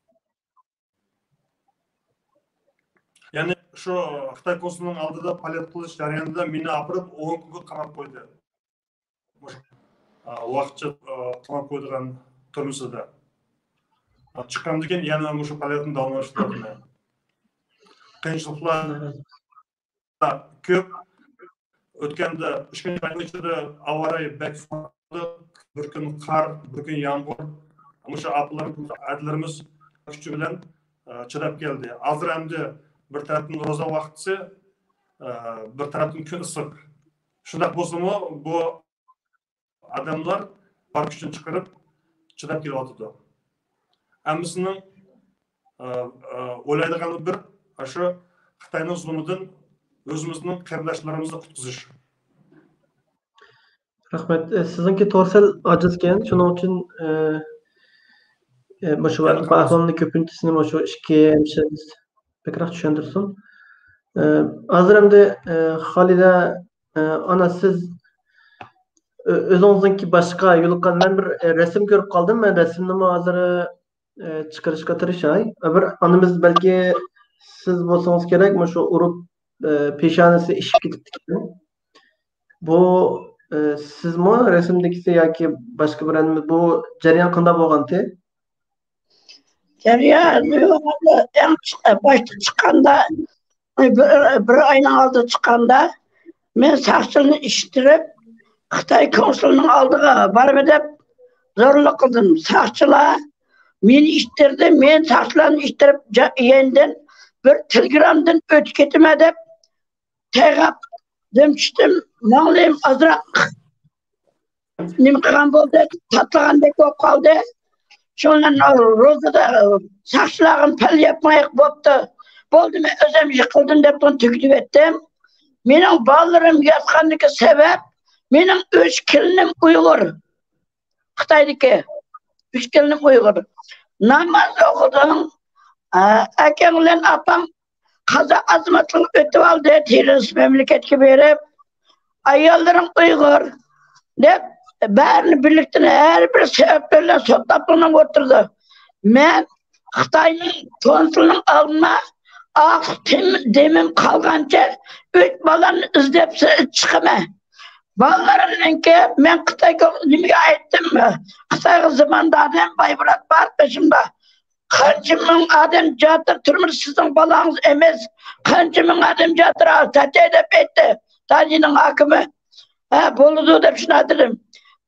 يەنى شۇ خىتاي كونسۇلىنىڭ ئالدىدا پائالىيەت قىلىش جەريانىدا مېنى ئاپىرىپ ئون كۈنگە قاماپ قويدى. مۇشۇ، ئا، ۋاقىتچە، ئا، قاماپ قويىدىغان تۈرمىسىدە. ئا، چىققاندىن كېيىن يەنە مۇشۇ پائالىيەتنى داۋاملاشتۇرىمەن. قىيىنچىلىقلار كۆپ. ئۆتكەندە ئۈچ كۈن ئىچىدە ئاۋارە بەك سوغۇق، بىر كۈن قار، بىر كۈن يامغۇر. مۇشۇ ئاپىلار، ئەدىلىرىمىز كۈچى بىلەن، ئە، چىداپ كەلدى. ھازىر ئەمدى بىر تەرەپتىن روزا ۋاقتىسى، ئە، بىر تەرەپتىن كۈن ئىسسىق. شۇنداق بولسىمۇ، بۇ ئادەملەر بار كۈچىنى چىقىرىپ چىداپ كېلىۋاتىدۇ. ھەممىسىنىڭ، ئە، ئە، ئويلايدىغىنى بىر، شۇ خىتاينىڭ زۇلۇمىدىن ئۆزىمىزنىڭ قېرىنداشلىرىمىزنى قۇتقۇزۇش. رەھمەت. ئە، سىزنىڭكى تور سەل ئاجىزكەن، شۇنىڭ ئۈچۈن، ئە، ئە، مۇشۇ ئەھۋالنى كۆپىنچىسىنى مۇشۇ ئىككى ھەمشىرىمىز بەكرەك چۈشەندۈرسۇن. ئە، ھازىر ئەمدى، ئە، خالىدە، ئە، ئانا، سىز ئۆ-، ئۆزىڭىزنىڭكى باشقا يولۇققان، مەن بىر، ئە، رەسىم كۆرۈپ قالدىم. مەن رەسىمنىمۇ ھازىر، ئە، چىقىرىشقا تىرىشاي. بىر ئانىمىز بەلكى سىز بولسىڭىز كېرەك، مۇشۇ ئۇرۇپ، ئە، پېشانىسى ئىششىپ كېتىپتىكەن. بۇ، ئە، سىزمۇ رەسىمدىكىسى ياكى باشقا بىر ئانىمىز؟ بۇ جەريان قانداق بولغانتى؟ جەريان ئەڭ چىق-، باشتا چىققاندا، بىر، بىر ئاينىڭ ئالدىدا چىققاندا، مەن ساقچىلارنى ئىشتىرىپ، خىتاي كونسۇلىنىڭ ئالدىغا بارىمەن دەپ زورلۇق قىلدىم. ساقچىلار مېنى ئىشتىردى، مەن ساقچىلارنى ئىشتىرىپ، جا-، يەندىن بىر تېلېگرامدىن ئۆتۈپ كېتىمەن دەپ تەيغاپ دەم چۈشتۈم. ماڭلىم ئازراق نېمە قىلغان بولدى، تاتلىغاندەك بولۇپ قالدى. شۇنىڭ روزىدا ساقچىلارغا پەل ياپمايلىق بوپتۇ. بولدى، مەن ئۆزۈم يىقىلدىم دەپ تۈگىتىۋەتتىم. مېنىڭ بالىلىرىم ياتقاندىكى سەۋەب، مېنىڭ ئۈچ كېلىنىم ئۇيغۇر. خىتايدىكى ئۈچ كېلىنىم ئۇيغۇر. ناماز ئوقۇدۇڭ، ئە، ئاكاڭ بىلەن ئاپاڭ قازا ئازماتلىق ئۆتۈۋالدى، تېررورىست مەملىكەتكە بېرىپ، ئاياللىرىڭ ئۇيغۇر دەپ، بارىنى بىرلىكتىن ھەر بىر سەۋەب بىلەن سوتلاپ مېڭىپ ئولتۇرىدۇ. مەن خىتاينىڭ كونسۇلىنىڭ ئالدىنا ئاق تېم-، دېمىم قالغانچە ئۈچ بالامنى ئىزدەپ چىقىمەن. بالىلىرىمنىڭكى، مەن خىتايغا نېمىگە ئايتتىم؟ خىتايغا زاماندا ئادەم بايبۇرات بار بېشىمدا. قانچە مىڭ ئادەم جاتىر تۈرمىدە، سىزنىڭ بالاڭىز ئەمەس. قانچە مىڭ ئادەم جاتىر، تەتەي دەپ ئېيتتى. دالىنىڭ ھاكىمى. ھە، بولىدۇ دەپ شۇنداق دېدىم.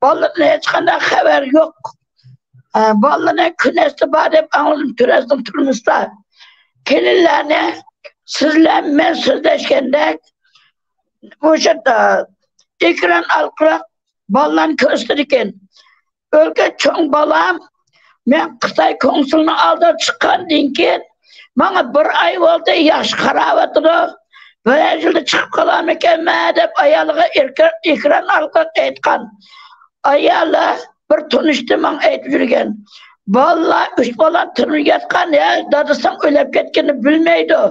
بالىلىرىدىن ھېچقانداق خەۋەر يوق. ھە، بالىلىرىنى كۈنەستە بار دەپ ئاڭلىدىم، كۈنەستىن تۇرمۇشتا. كېلىنلەرنى سىزلەر مەن سۆزلەشكەندەك مۇشۇ ئېكران ئارقىلىق بالىلارنى كۆرسىتىدىكەن. ئۆلگەن چوڭ بالام، مەن خىتاي كونسۇلىنىڭ ئالدىغا چىققاندىن كېيىن، ماڭا بىر ئاي بولدى، ياخشى قاراۋاتىدۇ. بىرەر يىلدا چىقىپ قالارمىكەنمەن دەپ ئايالىغا ئېكران ئارقىلىق ئېيتقان. ئايالى بىر تونۇشى ماڭا ئېيتىپ يۈرگەن. بالىلار، ئۈچ بالا تۈرمىدە ياتقان، ھە، دادىسىنىڭ ئۆلۈپ كەتكىنىنى بىلمەيدۇ.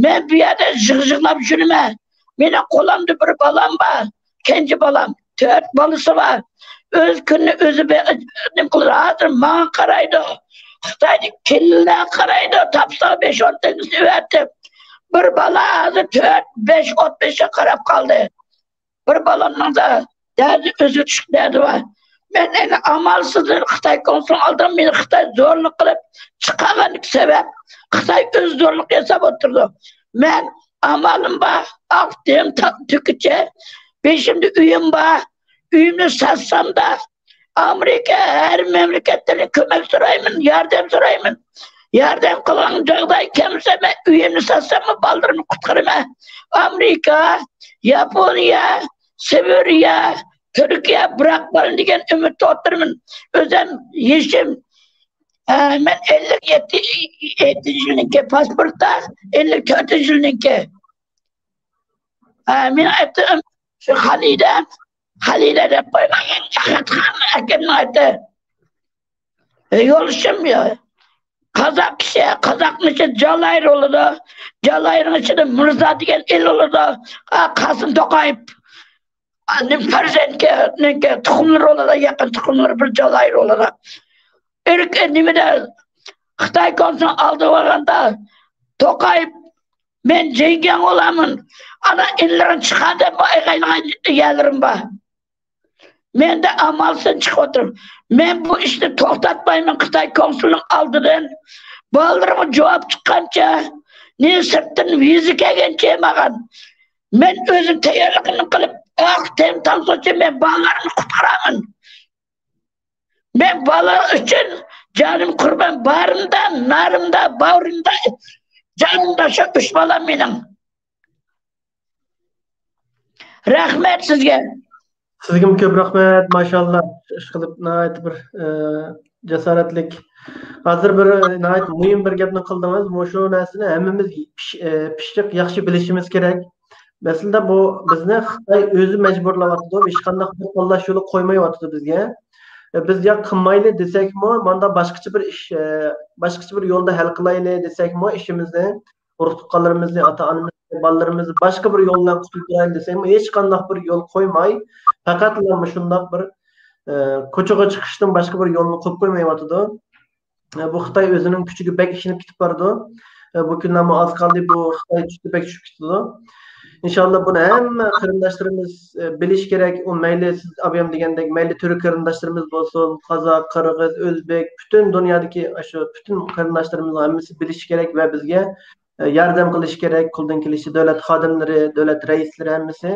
مەن بۇ يەردە يىغ-يىغلاپ يۈرىمەن. مېنىڭ قولۇمدا بىر بالام بار، كەنجى بالام. تۆت بالىسى بار. ئۆز كۈنىنى ئۆزى بە-، نېمە قىلىدۇ؟ ھازىر ماڭا قارايدۇ. خىتايدىكى كېلىنلەرگە قارايدۇ. تاپسا بەش-ئون تېنىسىنى ئەۋەتىپ، بىر بالا ھازىر تۆت، بەش، ئوتمۇشقا قاراپ قالدى. بىر بالامنىڭ دەردى، ئۆزى چۈشۈپ دەردى بار. مەن ئەنە ئامالسىز خىتاي كونسۇلىنىڭ ئالدىغا مېنى خىتاي زورلۇق قىلىپ چىقارغاندىكى سەۋەب، خىتاي ئۆزى زورلۇق ياساپ ئولتۇرىدۇ. مەن ئامالىم بار، ئاق تېرىم تا-، تۆككىچە، بېشىمدا ئۆيۈم بار، ئۆيۈمنى ساتسامدا، ئامېرىكا ھەر مەملىكەتتىن كۆمەك سورايمەن، ياردەم سورايمەن. ياردەم قىلغان جاغداي كەلمىسە، مەن ئۆيۈمنى ساتساممۇ بالىلىرىمنى قۇتقۇزىمەن. ئامېرىكا، ياپونىيە، سىبىرىيە، تۈركىيە، بىراق بارىمەن دېگەن ئۈمىدتە ئولتۇرىمەن. ئۆزۈم يېشىم، ئە، مەن ئەللىك يەتتىنچى يىلنىڭكى پاسپورتتا، ئەللىك تۆتىنچى يىلنىڭكى. ئە، مېنىڭ ئاتىم شۇ خالىدە، خالىدە دەپ قويمايمەن، ئەخەتخان ئاكامنىڭ ئاتى. ئە، يولدىشىم يا. قازاق كىشى، قازاقنىڭ ئىچىدە جالايىر بولىدۇ. جالايىرنىڭ ئىچىدە مىرزا دېگەن ئېل بولىدۇ. ئا، قاسىم توقايېۋنىڭ پەرزەنتىنىڭكى تۇخۇملىرى بولىدۇ، يېقىن تۇخۇملىرى بىر جالايىر بولىدۇ. ئىرك-، نېمىدە، خىتاي كونسۇلىنىڭ ئالدىغا بارغاندا، توقايېۋ، مەن جېڭگياڭ بولىمەن. ئانا ئىنلىرىڭ چىقار دەپ ئايغايلىغان يەرلىرىم بار. مەن دە ئامالسىز چىقىپ ئولتۇرۇپ، مەن بۇ ئىشنى توختاتمايمەن خىتاي كونسۇلىنىڭ ئالدىدىن. بالىلىرىمغا جاۋاب چىققانچە، نى سىرتتىن ۋىزا كەلگەنچە ماڭغان. مەن ئۆزۈم تەييارلىقىمنى قىلىپ، ئاق تەن تاڭسۇچە مەن بالىلارنى قۇتقۇرامەن. مەن بالا ئۈچۈن جانىم قۇربان، بارىمدا، نارىمدا، باغرىمدا، جانىمدا شۇ ئۈچ بالام مېنىڭ. رەھمەت سىزگە. سىزگىمۇ كۆپ رەھمەت، ماشائاللا. ئىشقىلىپ ناھايىتى بىر، ئە، جاسارەتلىك. ھازىر بىر، ئە، ناھايىتى مۇھىم بىر گەپنى قىلدىڭىز. مۇشۇ نەرسىنى ھەممىمىز پىش-، ئە، پىششىق ياخشى بىلىشىمىز كېرەك. ئەسلىدە بۇ بىزنى خىتاي ئۆزى مەجبۇرلاۋاتىدۇ. ھېچقانداق بىر تاللاش يولى قويمايۋاتىدۇ بىزگە. ئە، بىز يا قىلمايلى دېسەكمۇ، ماندا باشقىچە بىر ئىش، ئە، باشقىچە بىر يولدا ھەل قىلايلى دېسەكمۇ ئىشىمىزنى، ئۇرۇق-تۇغقانلىرىمىزنى، ئاتا-ئانىمىزنى، بالىلىرىمىزنى باشقا بىر يول بىلەن قۇتۇلدۇرايلى دېسەكمۇ، ھېچقانداق بىر يول قويماي، پەقەتلا مۇشۇنداق بىر، ئە، كوچىغا چىقىشتىن باشقا بىر يولنى قويۇپ قويمايۋاتىدۇ. ئە، بۇ خىتاي ئۆزىنىڭ كۈچىگە بەك ئىشىنىپ كېتىپ بارىدۇ. ئە، بۇ كۈنلەرمۇ ئاز قالدى، بۇ خىتاي كۈچى بەك چۈشۈپ كېتىدۇ. ئىنشاللا بۇنى ھەممە قېرىنداشلىرىمىز، ئە، بىلىشى كېرەك. ئۇ مەيلى سىز ئابايام دېگەندەك، مەيلى تۈرك قېرىنداشلىرىمىز بولسۇن، قازاق، قىرغىز، ئۆزبېك، پۈتۈن دۇنيادىكى ئاشۇ پۈتۈن قېرىنداشلىرىمىزنىڭ ھەممىسى بىلىشى كېرەك ۋە بىزگە، ئە، ياردەم قىلىشى كېرەك. قولدىن كېلىشىچە دۆلەت خادىملىرى، دۆلەت رەئىسلىرى ھەممىسى.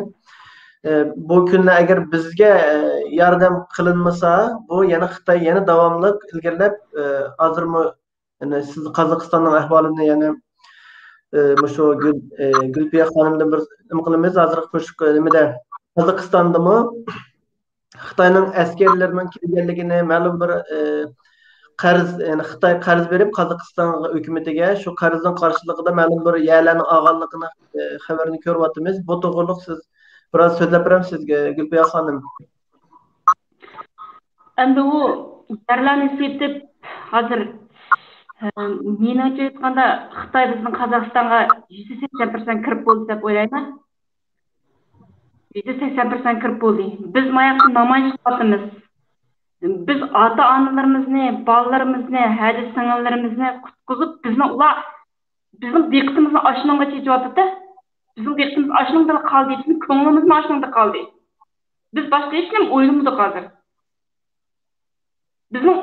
ئە، بۇ كۈندە ئەگەر بىزگە، ئە، ياردەم قىلىنمىسا، بۇ يەنە خىتاي يەنە داۋاملىق ئىلگىرىلەپ، ئە، ھازىرمۇ يەنى سىز قازاقىستاننىڭ ئەھۋالىنى يەنە، ئە، مۇشۇ گۈل-، ئە، گۈلپىيە خانىمدىن بىر نېمە قىلىمىز، ھازىرقى كۆرۈشۈپ نېمىدە، قازاقىستاندىمۇ خىتاينىڭ ئەسكەرلىرىنىڭ كىرگەنلىكىنى مەلۇم بىر، ئە، قەرز، يەنى خىتاي قەرز بېرىپ قازاقىستان ھۆكۈمىتىگە، شۇ قەرزنىڭ قارشىلىقىدا مەلۇم بىر يەرلەرنى ئالغانلىقىنى، ئە، خەۋىرىنى كۆرۈۋاتىمىز. بۇ توغرۇلۇق سىز بىراز سۆزلەپ بېرەمسىز، گۈلپىيە خانىم؟ ئەمدى ئۇ يەرلەرنى سېتىپ، ھازىر، ئە، مېنىڭچە ئېيتقاندا، خىتاي بىزنىڭ قازاقىستانغا يۈزدە سەكسەن پىرسەنت كىرىپ بولدى دەپ ئويلايمەن. يۈزدە سەكسەن پىرسەنت كىرىپ بولدى. بىز ماياقتا نامايىش قىلىۋاتىمىز. بىز ئاتا-ئانىلىرىمىزنى، بالىلىرىمىزنى، ھەدە سىڭىللىرىمىزنى قۇتقۇزۇپ، بىزنى ئۇلار بىزنىڭ دىققىتىمىزنى ئاشۇنىڭغا چېچىۋاتىدۇ. بىزنىڭ دىققىتىمىز ئاشۇنىڭدا قالدى، بىزنىڭ كۆڭلىمىزمۇ ئاشۇنىڭدا قالدى. بىز باشقا ھېچنېمە ئويلىمىدۇق ھازىر. بىزنىڭ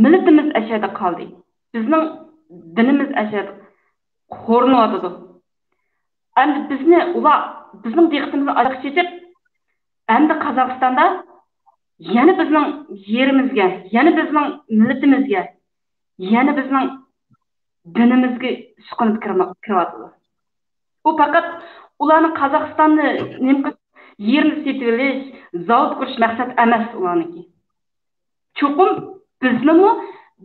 مىللىتىمىز ئەشەدە قالدى. بىزنىڭ دىنىمىز ئەشەدە خورلىنىۋاتىدۇ. ئەمدى بىزنى ئۇلار، بىزنىڭ دىققىتىمىزنى ئاشۇنىڭغا چېچىپ، ئەمدى قازاقىستاندا يەنە بىزنىڭ يېرىمىزگە، يەنە بىزنىڭ مىللىتىمىزگە، يەنە بىزنىڭ دىنىمىزگە ئۇسقۇنۇپ كىرما-، كىرىۋاتىدۇ. ئۇ پەقەت ئۇلارنىڭ قازاقىستاننى نېمە قىلىش، يېرىنى سېتىۋېلىش، زاۋۇت قۇرۇش مەقسەت ئەمەس ئۇلارنىڭكى. چوقۇم بىزنىمۇ،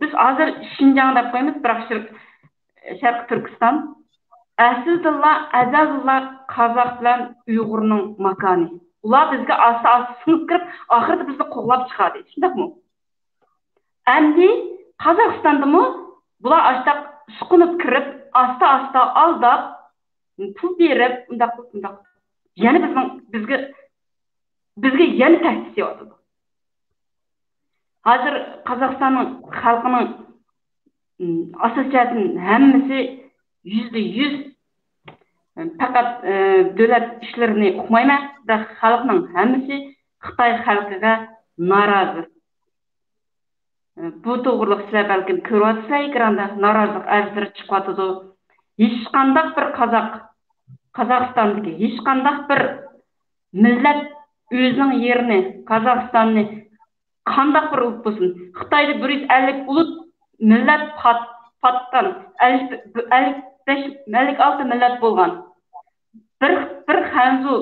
بىز ھازىر شىنجاڭ دەپ قويىمىز، بىراق شەرق-، شەرقىي تۈركىستان ئەسلىدىنلا، ئەزەلدىنلا قازاق بىلەن ئۇيغۇرنىڭ ماكانى. ئۇلار بىزگە ئاستا-ئاستا سىڭىپ كىرىپ، ئاخىرىدا بىزنى قوغلاپ چىقاردى. شۇنداقمۇ؟ ئەمدى قازاقىستاندىمۇ بۇلار ئاشتاق سۇقۇنۇپ كىرىپ، ئاستا-ئاستا ئالداپ، پۇل بېرىپ، ئۇنداق قىلىپ، ئۇنداق قىلىپ. يەنە بىزنىڭ، بىزگە بىزگە يەنە تەھدىت سېلىۋاتىدۇ. ھازىر قازاقىستاننىڭ خەلقىنىڭ، ئاساسىي جەھەتتىن ھەممىسى يۈزدە يۈز، پەقەت، ئە، دۆلەت ئىشلىرىنى ئۇقمايمەن، بىراق خەلقنىڭ ھەممىسى خىتاي خەلقىگە نارازى. بۇ توغرىلىق سىلەر بەلكىم كۆرۈۋاتىسىلەر ئېكراندا، نارازىلىق ئەۋازلىرى چىقىۋاتىدۇ. ھېچقانداق بىر قازاق، قازاقىستاندىكى ھېچقانداق بىر مىللەت ئۆزىنىڭ يېرىنى، قازاقىستاننى قانداق بىر ئۇلۇت بولسۇن، خىتايدا بىر يۈز ئەللىك ئۇلۇت مىللەت پات-، پاتقان، ئەللىك، ئەللىك بەش، ئەللىك ئالتە مىللەت بولغان. بىر، بىر خەنزۇ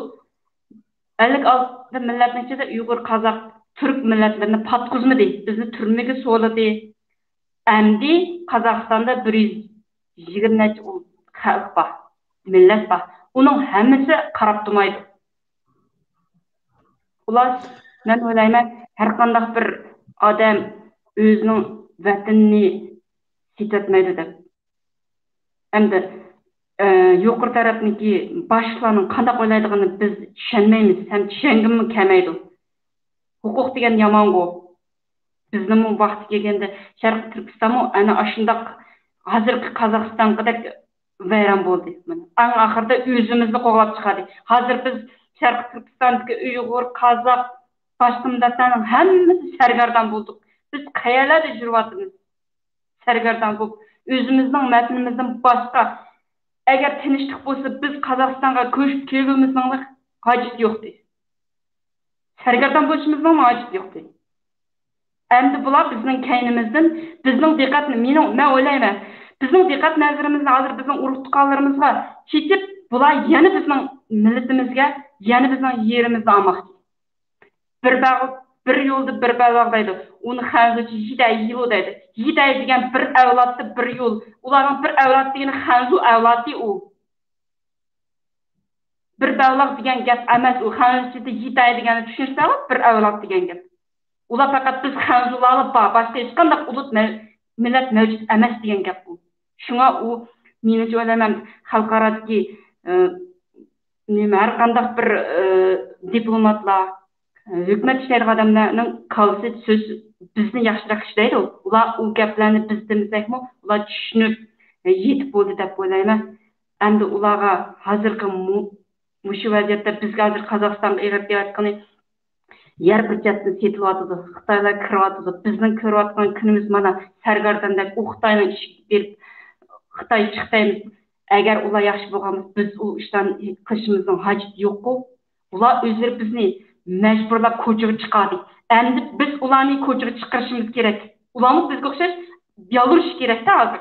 ئەللىك ئالتە مىللەتنىڭ ئىچىدە ئۇيغۇر، قازاق، تۈرك مىللەتلىرىنى پاتقۇزمىدى. بىزنى تۈرمىگە سولىدى. ئەمدى قازاقىستاندا بىر يۈز يىگىرمە نەچچە ئۇل-، خەلق بار، مىللەت بار. ئۇنىڭ ھەممىسى قاراپ تۇرمايدۇ. خۇلاس، مەن ئويلايمەن، ھەر قانداق بىر ئادەم ئۆزىنىڭ ۋەتىنىنى سېتىۋەتمەيدۇ دەپ. ئەمدى، ئە، يۇقىرى تەرەپنىڭكى باشلىقلارنىڭ قانداق ئويلايدىغىنىنى بىز چۈشەنمەيمىز ھەم چۈشەنگىمۇ كەلمەيدۇ. ھوقۇق دېگەن يامانغۇ. بىزنىمۇ ۋاقتى كەلگەندە شەرقىي تۈركىستانمۇ ئەنە ئاشۇنداق ھازىرقى قازاقىستانقىدەك ۋەيران بولدى. مانا، ئەڭ ئاخىرىدا ئۆزىمىزنى قوغلاپ چىقاردى. ھازىر بىز شەرقىي تۈركىستاندىكى ئۇيغۇر، قازاق، باشقا مىللەتلەرنىڭ ھەممىسى سەرگەردان بولدۇق. بىز قەيەرلەردە يۈرۈۋاتىمىز؟ سەرگەردان بولۇپ، ئۆزىمىزنىڭ ۋەتىنىمىزدىن باشقا، ئەگەر تىنچلىق بولسا، بىز قازاقىستانغا كۆچۈپ كېلىۋىمىزنىڭ ھاجىتى يوقتى. سەرگەردان بولۇشىمىزنىڭ ھاجىتى يوقتى. ئەمدى بۇلار بىزنىڭ كەينىمىزدىن بىزنىڭ دىققەتنى، مېنىڭ، مەن ئويلايمەن، بىزنىڭ دىققەت نەزىرىمىزنى ھازىر بىزنىڭ ئۇرۇق-تۇغقانلىرىمىزغا چېچىپ، بۇلار يەنە بىزنىڭ مىللىتىمىزگە، يەنە بىزنىڭ يېرىمىزنى ئالماقچى. بىر باغ، بىر يولدا بىر بەلباغ دەيدۇ. ئۇنى خەنزۇچە يىدەي يىلۇ دەيدۇ. يىدەي دېگەن بىر ئەۋلادتا بىر يول. ئۇلارنىڭ بىر ئەۋلاد دېگىنى خەنزۇ ئەۋلادى ئۇ. بىر بەلباغ دېگەن گەپ ئەمەس ئۇ. خەنزۇچىدا يىدەي دېگەننى چۈشىنىسىلەرغۇ؟ بىر ئەۋلاد دېگەن گەپ. ئۇلار پەقەت بىز خەنزۇلارلا بار، باشقا ھېچقانداق ئۇلۇت مە-، مىللەت مەۋجۇت ئەمەس دېگەن گەپ ئۇ. شۇڭا ئۇ، مېنىڭچە ئويلايمەن، خەلقئارادىكى، ئى، نېمە، ھەر قانداق بىر، ئى، دىپلوماتلار، ئى، ھۆكۈمەت ئىشلەيدىغان ئادەملەرنىڭ كاللىسى سۆز بىزنى ياخشىراق ئىشلەيدۇ. ئۇلار ئۇ گەپلەرنى بىز دېمىسەكمۇ، ئۇلار چۈشىنىپ، ئى، يېتىپ بولدى دەپ ئويلايمەن. ئەمدى ئۇلارغا ھازىرقى مۇ-، مۇشۇ ۋەزىيەتتە بىزگە ھازىر قازاقىستانغا ئېغىر تىيىۋاتقىنى، يەر بىر چەتتىن سېتىلىۋاتىدۇ، خىتايلار كىرىۋاتىدۇ. بىزنىڭ كۆرۈۋاتقان كۈنىمىز مانا سەرگەرداندەك ئۇ خىتاينىڭ ئىشىكىگە بېرىپ، خىتاي چىقتايمىز. ئەگەر ئۇلار ياخشى بولغان بولسا، بىز ئۇ ئىشلارنى قىلىشىمىزنىڭ ھاجىتى يوققۇ. ئۇلار ئۆزلىرى بىزنى مەجبۇرلاپ كوچىغا چىقاردى. ئەمدى بىز ئۇلارنى كوچىغا چىقىرىشىمىز كېرەك. ئۇلارمۇ بىزگە ئوخشاش يالۋۇرۇشى كېرەكتە ھازىر.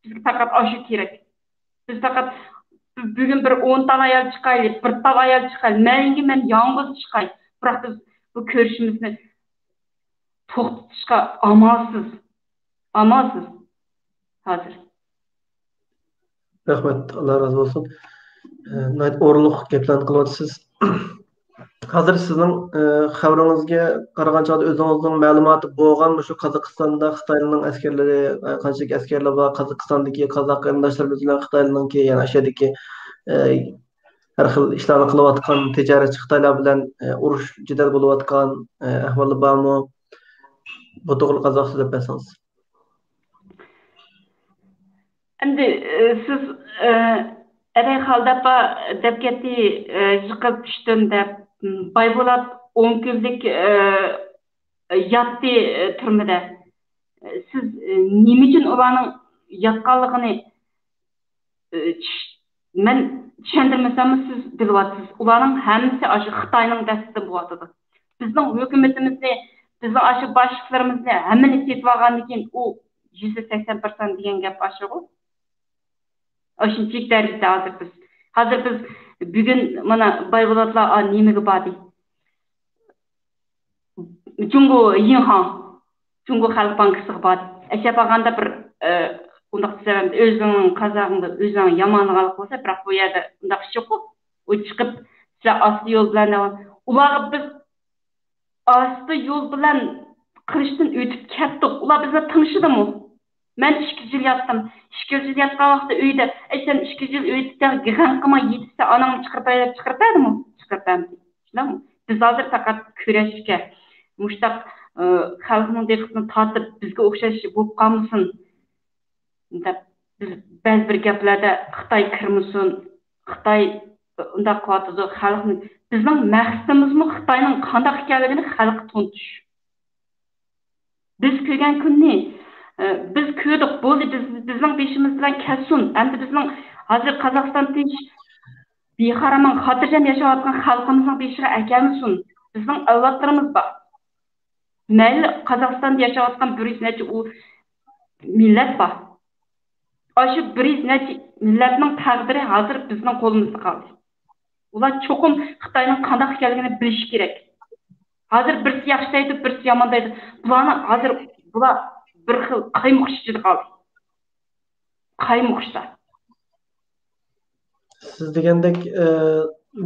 بىزگە پەقەت ئاشۇ كېرەك. بىز پەقەت بۈگۈن بىر ئون تال ئايال چىقايلى، بىر تال ئايال چىقايلى، مەيلىگە مەن يالغۇز چىقاي. بىراق بىز بۇ كۆرۈشىمىزنى توختىتىشقا ئامالسىز. ئامالسىز ھازىر. رەھمەت، ئاللا رازى بولسۇن. ئە، ناھايىتى ئورۇنلۇق گەپلەرنى قىلىۋاتىسىز. ھازىر سىزنىڭ، ئە، خەۋىرىڭىزگە قارىغان چاغدا ئۆزىڭىزنىڭ مەلۇماتى بولغان مۇشۇ قازاقىستاندا خىتايلارنىڭ ئەسكەرلىرى، ئە، قانچىلىك ئەسكەرلەر بار، قازاقىستاندىكى قازاق قېرىنداشلىرىمىز بىلەن خىتايلارنىڭكى، يەنە ئاشۇ يەردىكى، ئە، ھەر خىل ئىشلارنى قىلىۋاتقان تىجارەتچى خىتايلار بىلەن، ئە، ئۇرۇش جېدەل بولۇۋاتقان، ئە، ئەھۋاللار بارمۇ؟ بۇ توغرىلىق ئازراق سۆزلەپ بەرسىڭىز. ئەمدى، ئى، سىز، ئى، ئەدەي خالىد ئاپا دەپ كەتتى، ئى، يىقىپ چۈشتۈم دەپ، م، بايبولات ئون كۈنلۈك، ئى، ياتتى، ئى، تۈرمىدە. سىز، ئى، نېمە ئۈچۈن ئۇلارنىڭ ياتقانلىقىنى، ئى، چۈش-، مەن چۈشەندۈرمىسەممۇ سىز بىلىۋاتىسىز. ئۇلارنىڭ ھەممىسى ئاشۇ خىتاينىڭ دەستىدە بولۇۋاتىدۇ. بىزنىڭ ھۆكۈمىتىمىزنى، بىزنىڭ ئاشۇ باشلىقلىرىمىزنى ھەممىنى سېتىۋالغاندىن كېيىن ئۇ يۈزدە سەكسەن پىرسەنت دېگەن گەپ ئاشۇغۇ. ئاشۇنچىلىك دەرىجىدە ھازىر بىز. ھازىر بىز بۈگۈن مانا بايبولاتلار، ئا، نېمىگە باردى؟ جۇڭگو يىڭخاڭ، جۇڭگو خەلق بانكىسىغا باردى. ئەشە بارغاندا بىر، ئە، ئۇنداق دېسەم، ئۆزۈڭنىڭ قازاغىڭدا ئۆزۈڭ يامانلىغانلىق بولسا، بىراق بۇ يەردە ئۇنداق ئىش يوققۇ. ئۇ چىقىپ، سىلەر ئاستا يول بىلەن دەۋاتىدۇ. ئۇلارغا بىز ئاستا يول بىلەن قىلىشتىن ئۆتۈپ كەتتۇق. ئۇلار بىزنى تىڭشىدىمۇ؟ مەن ئىككى يىل ياتتىم. ئىككى يىل ياتقان ۋاقىتتا ئۆيدە، ئەي، سەن ئىككى يىل ئۆيدە غەم قىلماي يېتىپسەن، ئاناڭنى چىقىرىپ بەر دەپ چىقىرىپ بەردىمۇ؟ چىقىرىپ بەرمىدى. شۇنداقمۇ؟ بىز ھازىر پەقەت كۈرەشكە، مۇشتاق، ئى، خەلقنىڭ دىققىتىنى تارتىپ، بىزگە ئوخشاش بولۇپ قالمىسۇن دەپ، بىز بەزى بىر گەپلەردە خىتاي كىرمىسۇن، خىتاي ئۇنداق قىلىۋاتىدۇ، خەلقنى، بىزنىڭ مەقسىتىمىزمۇ خىتاينىڭ قانداق ئىكەنلىكىنى خەلققە تونۇتۇش. بىز كۆرگەن كۈننى، ئە، بىز كۆردۇق، بولدى، بىز، بىزنىڭ بېشىمىز بىلەن كەتسۇن. ئەمدى بىزنىڭ ھازىر قازاقىستان تىنچ، بىخارامەن، خاتىرجەم ياشاۋاتقان خەلقىمىزنىڭ بېشىغا ئەكەلمىسۇن. بىزنىڭ ئەۋلادلىرىمىز بار. مەيلى قازاقىستاندا ياشاۋاتقان بىر يۈز نەچچە ئۇ مىللەت بار. ئاشۇ بىر يۈز نەچچە مىللەتنىڭ تەقدىرى ھازىر بىزنىڭ قولىمىزدا قالدى. ئۇلار چوقۇم خىتاينىڭ قانداق ئىكەنلىكىنى بىلىشى كېرەك. ھازىر بىرسى ياخشى دەيدۇ، بىرسى يامان دەيدۇ. بۇلارنى ھازىر، بۇلار بىر خىل قايمۇقۇش ئىچىدە قالدى. قايمۇقۇشتا. سىز دېگەندەك، ئە،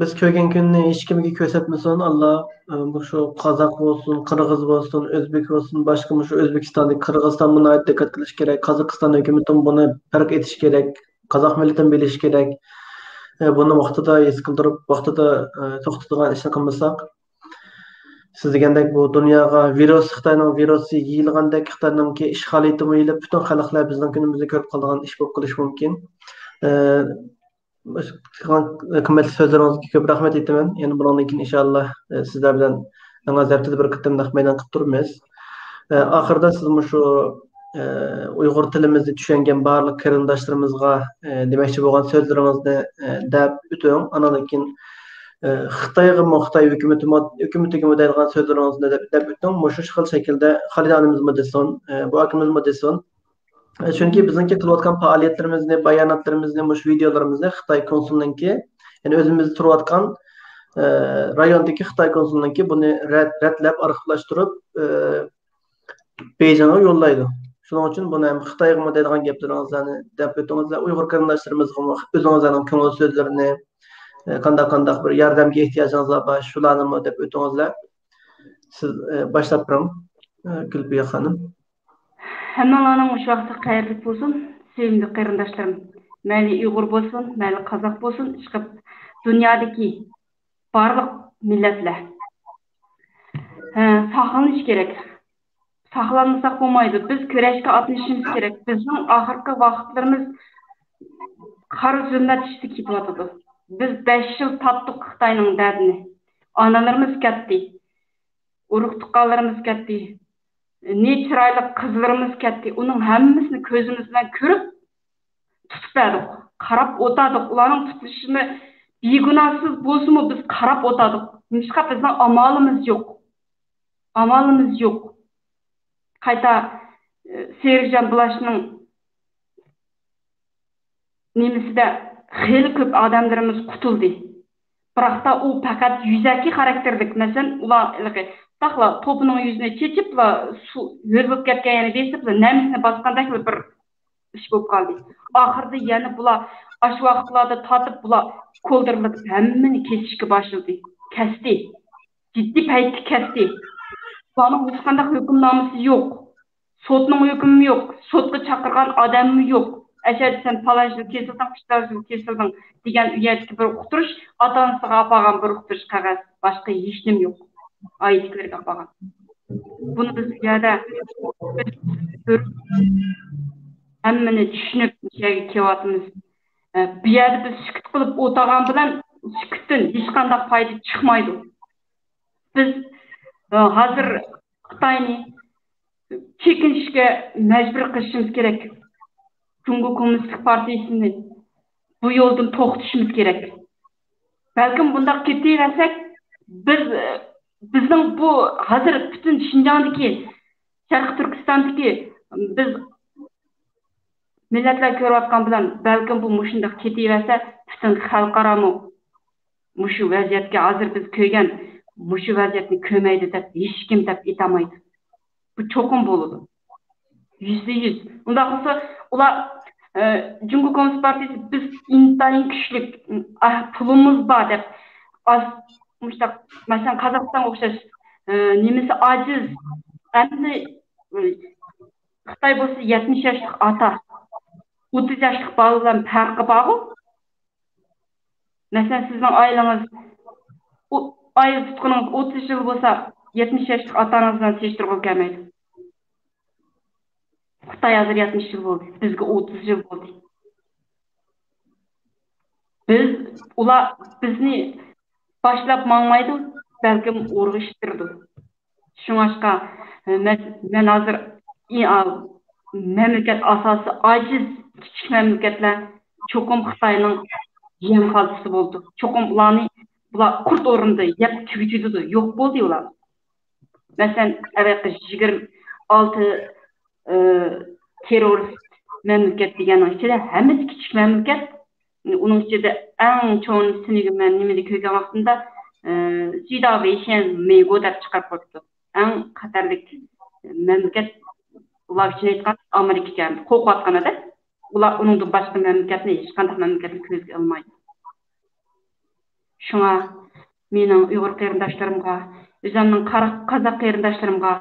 بىز كۆرگەن كۈننى ھېچكىمگە كۆرسەتمىسۇن، ئاللا. ئە، مۇشۇ قازاق بولسۇن، قىرغىز بولسۇن، ئۆزبېك بولسۇن، باشقا مۇشۇ ئۆزبېكىستاندىكى، قىرغىزىستانمۇ ناھايىتى دىققەت قىلىش كېرەك. قازاقىستان ھۆكۈمىتىمۇ بۇنى پەرق ئېتىش كېرەك. قازاق مىللىتىمۇ بىلىشى كېرەك. ئە، بۇنى ۋاقتىدا ھېس قىلدۇرۇپ، ۋاقتىدا، ئە، توختىتىدىغان ئىشنى قىلمىساق، سىز دېگەندەك بۇ دۇنياغا ۋىرۇس، خىتاينىڭ ۋىرۇسى يېيىلغاندەك، خىتاينىڭكى ئىشغالىيىتىمۇ يېيىلىپ، پۈتۈن خەلقلەر بىزنىڭ كۈنىمىزنى كۆرۈپ قالىدىغان ئىش بولۇپ قېلىشى مۇمكىن. ئە، قىممەتلىك سۆزلىرىڭىزگە كۆپ رەھمەت ئېيتىمەن. يەنە بۇنىڭدىن كېيىن ئىنشائاللا، ئە، سىزلەر بىلەن ئەڭ ئاز ھەپتىدە بىر قېتىم نەق مەيدان قىلىپ تۇرىمىز. ئە، ئاخىرىدا سىز مۇشۇ، ئە، ئۇيغۇر تىلىمىزنى چۈشەنگەن بارلىق قېرىنداشلىرىمىزغا، ئە، دېمەكچى بولغان سۆزلىرىڭىزنى، ئە، دەپ ئۆتۈڭ. ئانىڭدىن كېيىن، ئە، خىتايغىمۇ، خىتاي ھۆكۈمىتىمۇ، ھۆكۈمىتىگىمۇ دەيدىغان سۆزلىرىڭىزنى دەپ، دەپ ئۆتۈڭ. مۇشۇ خىل شەكىلدە خالىدە ئانىمىزمۇ دېسۇن، ئە، بۇ ئاكىمىزمۇ دېسۇن. ئە، چۈنكى بىزنىڭكى قىلىۋاتقان پائالىيەتلىرىمىزنى، باياناتلىرىمىزنى، مۇشۇ ۋىدېئولىرىمىزنى خىتاي كونسۇلىنىڭكى، يەنى ئۆزىمىز تۇرۇۋاتقان، ئە، رايوندىكى خىتاي كونسۇلىنىڭكى بۇنى رەت-، رەتلەپ، ئارخىپلاشتۇرۇپ، ئە، بېيجىڭغا يوللايدۇ. شۇنىڭ ئۈچۈن بۇنى ھەم خىتايغىمۇ دەيدىغان گەپلىرىڭىزلەرنى دەپ ئۆتۈڭىزلەر، ئۇيغۇر قېرىنداشلىرىمىزغىمۇ ئۆزىڭىزلەرنىڭ كۆڭۈل سۆزلىرىنى، ئە، قانداق، قانداق بىر ياردەمگە ئېھتىياجىڭىزلار بار، شۇلارنىمۇ دەپ ئۆتۈڭىزلەر. سىز، ئە، باشلاپ بېرىڭ، ئە، گۈلپىيە خانىم. ھەممىڭلارنىڭ مۇشۇ ۋاقتى خەيرلىك بولسۇن، سۆيۈملۈك قېرىنداشلىرىم. مەيلى ئۇيغۇر بولسۇن، مەيلى قازاق بولسۇن، ئىشقىلىپ دۇنيادىكى بارلىق مىللەتلەر، ھە، ساقلىنىش كېرەك. ساقلانمىساق بولمايدۇ. بىز كۈرەشكە ئاتلىنىشىمىز كېرەك. بىزنىڭ ئاخىرقى ۋاقىتلىرىمىز قارا زۇلمەت ئىچىدە كېتىۋاتىدۇ. بىز بەش يىل تارتتۇق خىتاينىڭ دەردىنى. ئانىلىرىمىز كەتتى. ئۇرۇق-تۇغقانلىرىمىز كەتتى. نى چىرايلىق قىزلىرىمىز كەتتى. ئۇنىڭ ھەممىسىنى كۆزىمىز بىلەن كۆرۈپ، تۇتۇپ بەردۇق. قاراپ ئولتۇردۇق. ئۇلارنىڭ تۇتۇلۇشىنى بىگۇناھسىز بولسىمۇ بىز قاراپ ئولتۇردۇق. نېمىشقا؟ بىزنىڭ ئامالىمىز يوق. ئامالىمىز يوق. قايتا، ئى، سېرىكجان بۇلاشنىڭ نېمىسىدە خېلى كۆپ ئادەملىرىمىز قۇتۇلدى. بىراقتا ئۇ پەقەت يۈزەكى خاراكتېرلىك، مەسىلەن، ئۇلار ھېلىقى تاقلا توپىنىڭ يۈزىنى چېچىپلا سۇ ھۆل بولۇپ كەتكەن يەرنى بېسىپلا نەمىسىنى باسقاندەكلا بىر ئىش بولۇپ قالدى. ئاخىرىدا يەنە بۇلار ئاشۇ ۋاقىتلاردا تارتىپ بۇلار كولدۇرلىتىپ ھەممىنى كېسىشكە باشلىدى. كەستى. جىددىي پەيتتە كەستى. بۇلارنىڭ ھېچقانداق ھۆكۈمنامىسى يوق. سوتنىڭ ھۆكمىمۇ يوق، سوتقا چاقىرغان ئادەممۇ يوق. ئەشەدە سەن پالان يىل كېسىلدىڭ، پىشتان يىل كېسىلدىڭ دېگەن ئۇ يەردىكى بىر ئۇقتۇرۇش، ئاتا-ئانىسىغا ئاپارغان بىر ئۇقتۇرۇش قەغەز، باشقا ھېچنېمە يوق. ئائىلىدىكىلەرگە ئاپارغان. بۇنى بىز بۇ يەردە ھەممىنى چۈشىنىپ مۇشۇ يەرگە كېلىۋاتىمىز. ئە، بۇ يەردە بىز سۈكۈت قىلىپ ئولتۇرغان بىلەن سۈكۈتتىن ھېچقانداق پايدا چىقمايدۇ. بىز، ئە، ھازىر خىتاينى چېكىنىشكە مەجبۇر قىلىشىمىز كېرەك. جۇڭگو كوممۇنىستىك پارتىيىسىنى بۇ يولدىن توختىتىشىمىز كېرەك. بەلكىم بۇنداق كېتىۋەرسەك، بىز، بىزنىڭ بۇ ھازىر پۈتۈن شىنجاڭدىكى، شەرقىي تۈركىستاندىكى بىز مىللەتلەر كۆرۈۋاتقان بىلەن، بەلكىم بۇ مۇشۇنداق كېتىۋەرسە، پۈتۈن خەلقئارامۇ مۇشۇ ۋەزىيەتكە، ھازىر بىز كۆرگەن مۇشۇ ۋەزىيەتنى كۆرمەيدۇ دەپ ھېچكىم دەپ ئېيتالمايدۇ. بۇ چوقۇم بولىدۇ. يۈزدە يۈز. ئۇنداق بولسا، ئۇلار، ئە، جۇڭگو كوممۇنىست پارتىيىسى، بىز ئىنتايىن كۈچلۈك، ئە، پۇلىمىز بار دەپ، ئاز، مۇشۇنداق، مەسىلەن، قازاقىستانغا ئوخشاش، ئە، نېمىسى ئاجىز، ئەمدى، ئە، خىتاي بولسا يەتمىش ياشلىق ئاتا، ئوتتۇز ياشلىق بالا بىلەن پەرقى بارغۇ. مەسىلەن، سىزنىڭ ئائىلىڭىز ئۇ ئائىلە تۇتقىنىڭىز ئوتتۇز يىل بولسا، يەتمىش ياشلىق ئاتا-ئانىڭىز بىلەن سېلىشتۇرغىلى كەلمەيدۇ. خىتاي ھازىر يەتمىش يىل بولدى، بىزگە ئوتتۇز يىل بولدى. بىز، ئۇلار بىزنى باشلاپ ماڭمايدۇ، بەلكىم ئۇرغۇشتۇرىدۇ. شۇڭلاشقا، مەن، مەن ھازىر ئى-، ئا-، مەملىكەت ئاساسى ئاجىز، كىچىك مەملىكەتلەر چوقۇم خىتاينىڭ يەم خالتىسى بولىدۇ. چوقۇم ئۇلارنى، بۇلار قۇرت ئورنىدا يەپ تۈگىتىدۇ، يوق بولدى ئۇلار. مەسىلەن، ھېلىقى يىگىرمە ئالتە، ئى، تېررورىست مەملىكەت دېگەننىڭ ئىچىدە ھەممىسى كىچىك مەملىكەت. ئۇنىڭ ئىچىدە ئەڭ چوڭىسىنى مەن نېمىدە كۆرگەن ۋاقتىمدا، ئى، سىدا ۋېيشەن مېيگو دەپ چىقىرىپ قويۇپتۇ. ئەڭ خەتەرلىك مەملىكەت، ئۇلار ئۈچۈن ئېيتقان ئامېرىكىكەن، قورقۇۋاتقان ئادەم. ئۇلار ئۇنىڭدىن باشقا مەملىكەتنى، ھېچقانداق مەملىكەتنى كۆزگە ئىلمايدۇ. شۇڭا مېنىڭ ئۇيغۇر قېرىنداشلىرىمغا، ئۆزۈمنىڭ قارا-، قازاق قېرىنداشلىرىمغا،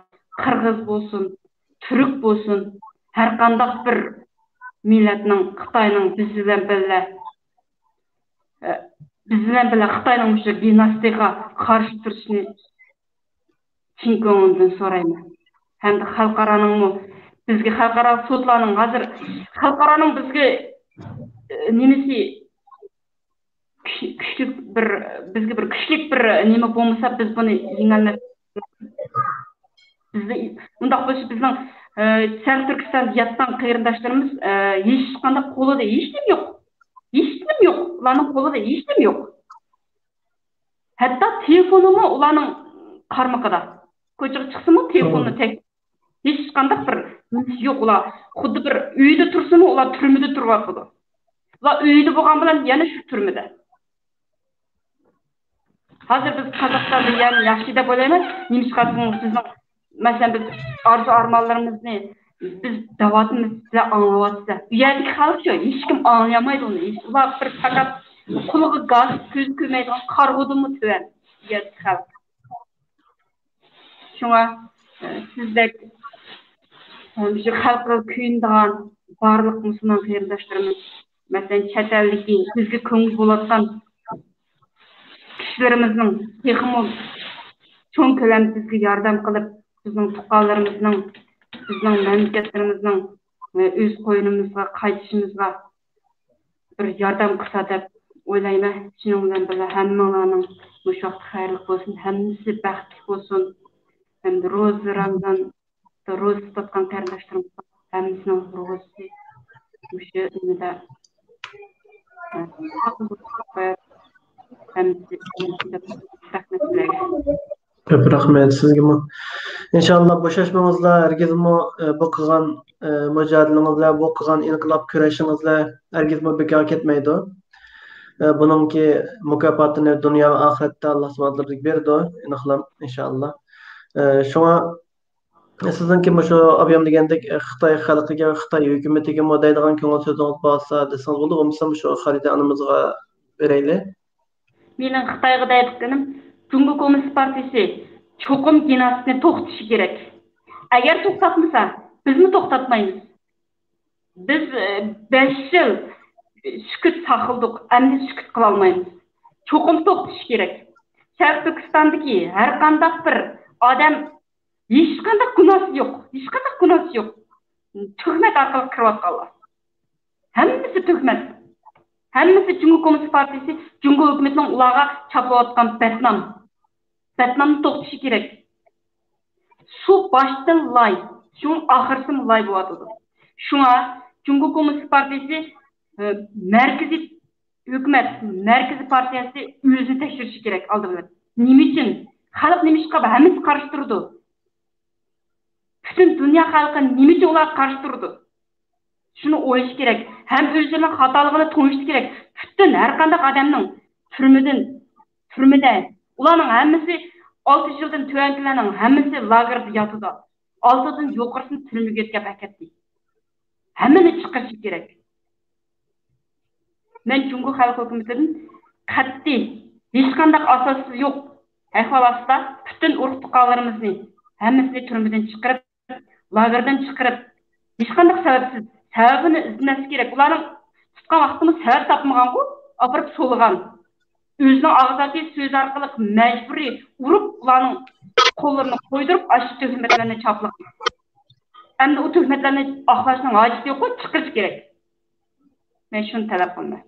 قىرغىز بولسۇن، تۈرك بولسۇن، ھەر قانداق بىر مىللەتنىڭ، خىتاينىڭ بىز بىلەن بىللە، ئە، بىز بىلەن بىللە خىتاينىڭ مۇشۇ دىناستىيىغا قارشى تۇرۇشىنى چىن كۆڭلۈمدىن سورايمەن. ھەمدە خەلقئارانىڭمۇ، بىزگە خەلقئارا سوتلارنىڭ ھازىر، خەلقئارانىڭ بىزگە، ئە، نېمىسى، كۈچ-، كۈچلۈك بىر، بىزگە بىر كۈچلۈك بىر نېمە بولمىسا، بىز بۇنى يېڭەلمەس. بىزدە ئۇنداق بولسا، بىزنىڭ، ئە، شەرقىي تۈركىستاندا ياتقان قېرىنداشلىرىمىز، ئە، ھېچقانداق قولىدا ھېچنېمە يوق. ھېچنېمە يوق. ئۇلارنىڭ قولىدا ھېچنېمە يوق. ھەتتا تېلېفونىمۇ ئۇلارنىڭ قارمىقىدا. كوچىغا چىقسىمۇ تېلېفوننى تەك-، ھېچقانداق بىر نېمىسى يوق ئۇلار. خۇددى بىر ئۆيدە تۇرسىمۇ، ئۇلار تۈرمىدە تۇرۇۋاتىدۇ. ئۇلار ئۆيدە بولغان بىلەن يەنە شۇ تۈرمىدە. ھازىر بىز قازاقىستاندا يەنە ياخشى دەپ ئويلايمەن. نېمىشقا دېسىڭىز، بىزنىڭ، مەسىلەن، بىز ئارزۇ-ئارمانلىرىمىزنى بىز دەۋاتىمىز، سىلەر ئاڭلاۋاتىسىلەر. ئۇ يەردىكى خەلق شۇ، ھېچكىم ئاڭلىيالمايدۇ ئۇنى. ھېچ، ئۇلار بىر پەقەت قۇلىقى گاز، كۆزى كۆرمەيدىغان قارىغۇدىنمۇ تۆۋەن ئۇ يەردىكى خەلق. شۇڭا، ئە، سىزدەك، ئە، مۇشۇ خەلقىگە كۆيۈنىدىغان بارلىق مۇسۇلمان قېرىنداشلىرىمىز، مەسىلەن، چەت ئەلدىكى بىزگە كۆڭۈل بۆلۈۋاتقان كىشىلىرىمىزنىڭ تېخىمۇ چوڭ كۆلەمدە بىزگە ياردەم قىلىپ، بىزنىڭ تۇغقانلىرىمىزنىڭ، بىزنىڭ مەملىكەتلىرىمىزنىڭ، ئە، ئۆز قوينىمىزغا قايتىشىمىزغا بىر ياردەم قىلسا دەپ ئويلايمەن. شۇنىڭ بىلەن بىللە ھەممىڭلارنىڭ مۇشۇ ۋاقتى خەيرلىك بولسۇن، ھەممىسى بەختلىك بولسۇن. ھەمدە روزا، رامزان، روزا تۇتقان قېرىنداشلىرىمىز ھەممىسىنىڭ روزىسى مۇشۇ نېمىدە، ھەممىسى رەھمەت سىلەرگە. كۆپ رەھمەت سىزگىمۇ. ئىنشاللا بوشاشمىڭىزلار، ھەرگىزمۇ، ئە، بۇ قىلغان، ئە، مۇجادىلىڭىزلەر، بۇ قىلغان ئىنقىلاب كۈرىشىڭىزلەر ھەرگىزمۇ بىكارغا كەتمەيدۇ. ئە، بۇنىڭكى مۇكاپاتىنى دۇنيا ۋە ئاخىرەتتە ئاللا سۇبھانەھۇ ۋە تائالا بېرىدۇ، ئېنىقلام، ئىنشاللا. ئە، شۇڭا سىزنىڭكى مۇشۇ ئابىيام دېگەندەك، ئە، خىتاي خەلقىگە، خىتاي ھۆكۈمىتىگىمۇ دەيدىغان كۆڭۈل سۆزىڭىز بولسا دېسىڭىز بولىدۇ، بولمىسا مۇشۇ خەرىتە ئانىمىزغا بېرەيلى. مېنىڭ خىتايغا دەيدىغىنىم، جۇڭگو كوممۇنىست پارتىيىسى چوقۇم گېنوسىدنى توختىتىشى كېرەك. ئەگەر توختاتمىسا، بىزمۇ توختاتمايمىز. بىز، ئە، بەش يىل سۈكۈت ساقلىدۇق، ئەمدى سۈكۈت قىلالمايمىز. چوقۇم توختىشى كېرەك. شەرقىي تۈركىستاندىكى ھەر قانداق بىر ئادەم، ھېچقانداق گۇناھسى يوق، ھېچقانداق گۇناھسى يوق. تۆھمەت ئارقىلىق كىرىۋاتقانلار. ھەممىسى تۆھمەت. ھەممىسى جۇڭگو كوممۇنىست پارتىيىسى، جۇڭگو ھۆكۈمىتىنىڭ ئۇلارغا چاپلىۋاتقان بەتنام. بەتنامنى توختىتىشى كېرەك. سۇ باشتىن لاي، شۇڭا ئاخىرسىمۇ لاي بولۇۋاتىدۇ. شۇڭا جۇڭگو كوممۇنىست پارتىيىسى، ئە، مەركىزىي ھۆكۈمەت، مەركىزىي پارتىيەسى ئۆزىنى تەكشۈرۈشى كېرەك ئالدى بىلەن. نېمە ئۈچۈن؟ خەلق نېمە ئىشقا ھەممىسى قارشى تۇرىدۇ؟ پۈتۈن دۇنيا خەلقى نېمە ئۈچۈن ئۇلارغا قارشى تۇرىدۇ؟ شۇنى ئويلىشى كېرەك. ھەم ئۆزلىرىنىڭ خاتالىقىنى تونۇشى كېرەك. پۈتۈن ھەر قانداق ئادەمنىڭ تۈرمىدىن، تۈرمىدە، ئۇلارنىڭ ھەممىسى، ئالتە يىلدىن تۆۋەنكىلەرنىڭ ھەممىسى لاگېردا ياتىدۇ. ئالتىدىن يۇقىرىسىنى تۈرمىگە يۆتكەپ ئەكەتتى. ھەممىنى چىقىرىشى كېرەك. مەن جۇڭگو خەلق ھۆكۈمىتىدىن قەتئىي، ھېچقانداق ئاساسى يوق ئەھۋال ئاستىدا پۈتۈن ئۇرۇق-تۇغقانلىرىمىزنى، ھەممىسىنى تۈرمىدىن چىقىرىپ، لاگېردىن چىقىرىپ، ھېچقانداق سەۋەبسىز، سەۋەبىنى ئىزدىمەسلىك كېرەك. ئۇلارنىڭ تۇتقان ۋاقتىمۇ سەۋەب تاپمىغانغۇ، ئاپىرىپ سولىغان. ئۆزىنىڭ ئاغزاكى سۆزى ئارقىلىق مەجبۇرىي ئۇرۇپ، ئۇلارنىڭ قوللىرىنى قويدۇرۇپ، ئاشۇ تۆھمەتلەرنى چاپلىغان. ئەمدى ئۇ تۆھمەتلەرنى ئاقلاشنىڭ ھاجىتى يوققۇ، چىقىرىش كېرەك. مەن شۇنى تەلەپ قىلىمەن.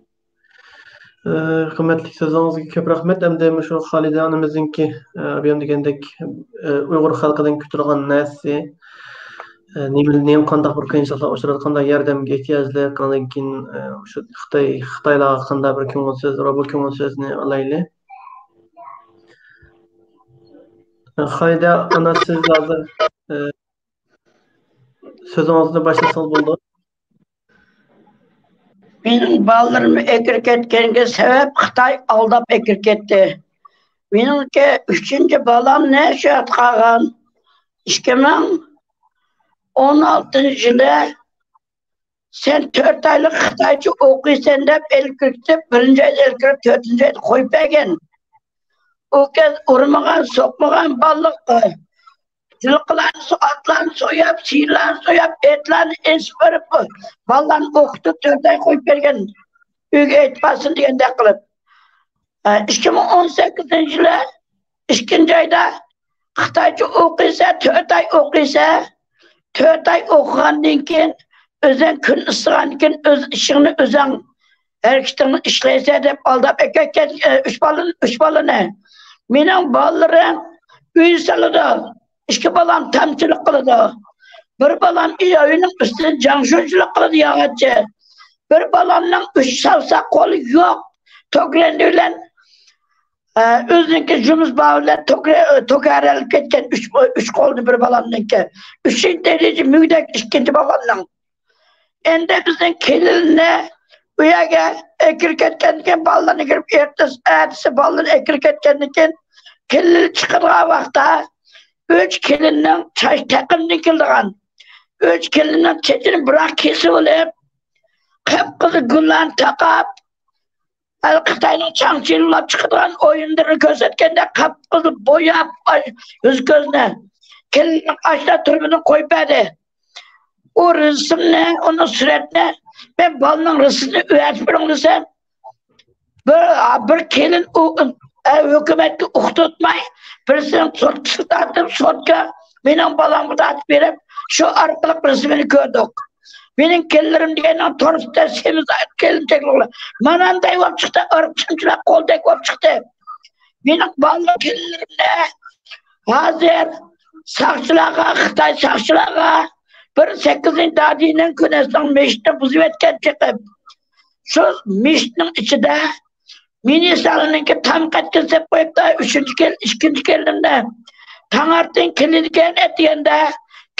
ئى، قىممەتلىك سۆزىڭىزگە كۆپ رەھمەت. ئەمدى مۇشۇ خالىدە ئانىمىزنىڭكى، ئى، ئابىيام دېگەندەك، ئى، ئۇيغۇر خەلقىدىن كۈتىدىغان نەرسىسى، ئى، نېمە، نېمە، قانداق بىر قىيىنچىلىقلار ئۇچرايدۇ، قانداق ياردەمگە ئېھتىياجلىق، ئاندىن كېيىن، ئى، شۇ خىتاي، خىتايلارغا قانداق بىر كۆڭۈل سۆز، بۇ كۆڭۈل سۆزنى ئالايلى. ئى، خالىدە ئانا، سىز ھازىر، ئى، سۆزىڭىزنى باشلىسىڭىز بولىدۇ. مېنىڭ بالىلىرىم ئەكىرىپ كەتكەنگە سەۋەب خىتاي ئالداپ ئەكىرىپ كەتتى. مېنىڭكى ئۈچىنچى بالام نەشە قالغان. ئىككى مىڭ ئون ئالتىنچى يىلى سەن تۆت ئايلىق خىتايچە ئوقۇيسەن دەپ ئېلىپ كىرىپ، بىرىنچى ئايدا ئېلىپ كىرىپ، تۆتىنچى ئايدا قويۇپ بەرگەن. ئۇ كەز ئۇرمىغان، سوقمىغان بالىلىق. يىلقىلارنى، ئاتلارنى سويۇپ، سىيلارنى سويۇپ، ئېتلارنى ئېسىپ بېرىپ، بالىلارنى ئوقۇتۇپ، تۆت ئاي قويۇپ بەرگەن. ئۆيگە ئېيتىپ بارسۇن دېگەندەك قىلىپ. ئىككى مىڭ ئون سەككىزىنچى يىلى ئىككىنچى ئايدا خىتايچە ئوقۇيسەن، تۆت ئاي ئوقۇيسەن، تۆت ئاي ئوقۇغاندىن كېيىن، ئۆزۈڭ كۈن ئىسسىغاندىن كېيىن، ئۆز ئىشىڭنى ئۆزۈڭ، ھەرىكىتىڭنى ئىشلەيسەن دەپ ئالداپ ئەكەتكەن، ئۈچ بالىنى، ئۈچ بالىنى. مېنىڭ بالىلىرىم ئۆي سالىدۇ. ئىككى بالام تامچىلىق قىلىدۇ. بىر بالام ئۆينىڭ ئۈستىدە جاڭشۇنچىلىق قىلىدۇ، ياغاچچى. بىر بالامنىڭ ئۈچ ساۋساق قولى يوق. توكرەندە بىلەن، ئە، ئۆزىنىڭكى جۇمۇس باۋى بىلەن توكرە-، توكارەللىپ كەتكەن ئۈچ، ئۈچ قولنى بىر بالامنىڭكى. ئۈچىنچى دەرىجە مۈگدەك ئىككىنچى بالامنىڭ. ئەمدى بىزنىڭ كېلىننى ئۇ يەرگە ئەكىرىپ كەتكەندىن كېيىن، بالىلارنى كىرىپ ئەتىسى، ئەتىسى بالىلىرى ئەكىرىپ كەتكەندىن كېيىن، كېلىن چىقىدىغان ۋاقىتتا ئۈچ كېلىننىڭ چاچ تېقىمدىن كېلىدىغان. ئۈچ كېلىننىڭ چېچىنى بىراق كېسىۋېلىپ، قىپقىزىل گۈللەرنى تاقاپ، ھەر خىتاينىڭ چاڭچىللاپ چىقىدىغان ئويۇنلىرىنى كۆرسەتكەندە، قىپقىزىل بوياپ يۈز كۆزنى، كېلىننىڭ ئاشتا تۇرۇپىنى قويۇپ بەردى. ئۇ رەسىمنى، ئۇنىڭ سۈرەتنى، مەن بالىنىڭ رەسىمىنى ئۆگەتىپ بېرىڭ دېسەم، بىر، بىر كېلىن ئۇ، ئە، ھۆكۈمەتكە ئۇقتۇرتماي، بىرسىنىڭ سوتكىسىغا تارتىپ، سوتكا مېنىڭ بالامغا تارتىپ بېرىپ، شۇ ئارقىلىق رەسىمىنى كۆردۇق. مېنىڭ كېلىنلىرىم دېگەننىڭ تورۇستا سېمىز كېلىنچەكلىكلەر. مانانداي بولۇپ چىقتى، ئارقا چىمچىلاپ قولدەك بولۇپ چىقتى. مېنىڭ بالىلىق كېلىنلىرىمدە ھازىر ساقچىلارغا، خىتاي ساقچىلارغا بىر سەككىزىنچى دادىنىڭ كۈنەسنىڭ مېشىتىنى بۇزۇۋەتكەن چېقىپ. شۇ مېشىتنىڭ ئىچىدە مىنىسالىنىڭكى تام قەتكىن سېلىپ قويۇپتۇ، ئۈچىنچى كېل-، ئىككىنچى كېلىندە. تاڭ ئارتىن كېلىدىكەن، ئەتىگەندە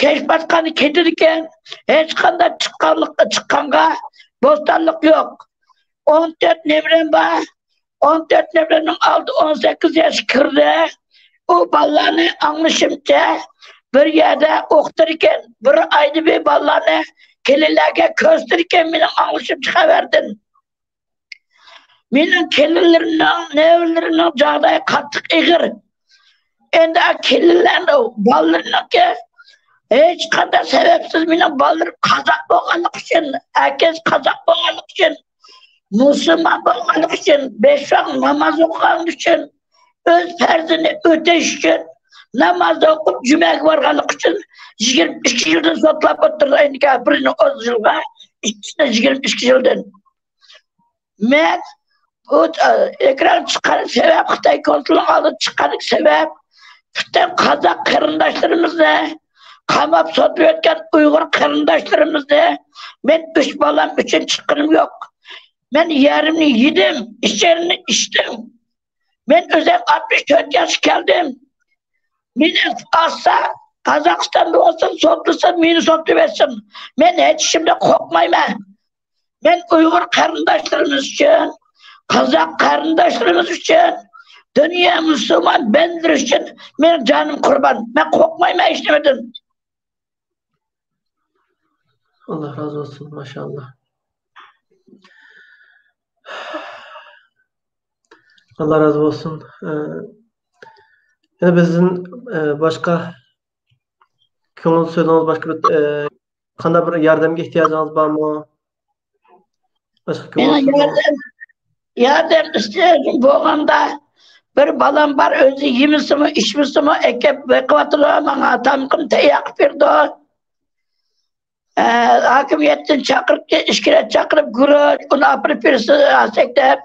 كەچ پاتقاندا كېتىدىكەن، ھېچقانداق چىققانلىق، چىققانغا بوستانلىق يوق. ئون تۆت نېمىرەم بار، ئون تۆت نېمىرەمنىڭ ئالدى ئون سەككىز ياشقا كىردى. ئۇ بالىلارنى ئاڭلىشىمچە بىر يەردە ئوقۇتىدىكەن، بىر ئايدا بىر بالىلارنى كېلىنلەرگە كۆرسىتىدىكەن، مېنىڭ ئاڭلىشىمچە خەۋەردىن. مېنىڭ كېلىنلىرىمنىڭ، نەۋرىلىرىمنىڭ جاغدايى قاتتىق ئېغىر. ئەمدى كېلىنلەرنىڭ بالىلىرىنىڭكى ھېچقانداق سەۋەبسىز مېنىڭ بالىلىرىم قازاق بولغانلىقى ئۈچۈن، ئەكەس قازاق بولغانلىقى ئۈچۈن، مۇسۇلمان بولغانلىقى ئۈچۈن، بەش ۋاق ناماز ئوقۇغانلىقى ئۈچۈن، ئۆز پەرزىنى ئۆتەش ئۈچۈن ناماز ئوقۇپ، جۈمەگە بارغانلىقى ئۈچۈن يىگىرمە ئىككى يىلدىن سوتلاپ ئوتتۇرىدۇ. ئەينىكى بىرىنى ئوتتۇز يىلغا، ئىككىسىنى يىگىرمە ئىككى يىلدىن. مەن بۇ، ئە، ئېكران چىققان سەۋەب، خىتاي كونسۇلىنىڭ ئالدىدا چىققان سەۋەب، پۈتۈن قازاق قېرىنداشلىرىمىزنى، قاماپ سوتلاۋەتكەن ئۇيغۇر قېرىنداشلىرىمىزنى، مەن ئۈچ بالام ئۈچۈن چىققىنىم يوق. مەن يېرىمنى يېدىم، ئىچەرنى ئىچتىم. مەن ئۆزۈم ئاتمىش تۆت ياشقا كەلدىم. مېنى ئاسسا، قازاقىستاندا بولسۇن، سوتلىسۇن، مېنى سوتلىۋەتسۇن. مەن ھېچ ئىشىمدىن قورقمايمەن. مەن ئۇيغۇر قېرىنداشلىرىمىز ئۈچۈن، قازاق قېرىنداشلىرىمىز ئۈچۈن، دۇنيا مۇسۇلمان بەندىلىرى ئۈچۈن مېنىڭ جانىم قۇربان. مەن قورقمايمەن ھېچنېمىدىن. ئاللا رازى بولسۇن، ماشائاللا. ئاللا رازى بولسۇن. ئە، يەنە بىزدىن، ئە، باشقا كۆڭۈل سۆزىڭىز، باشقا بىر، ئە، قانداق بىر ياردەمگە ئېھتىياجىڭىز بارمۇ؟ باشقا كۆڭۈل سۆزىڭىز؟ ياردەم ئىستىرىم بولغاندا، بىر بالام بار، ئۆزى يېمىسىمۇ، ئىچمىسىمۇ، ئەكەپ بېقىۋاتىدۇ، ماڭا تامىقىمنى تەييار قىلىپ بېرىدۇ. ئە، ھاكىمىيەتتىن چاقىرىپ، ئىككى رەت چاقىرىپ، گۈرۈچ، ئۇنى ئاپىرىپ بېرىسىز، ئاسەك دەپ.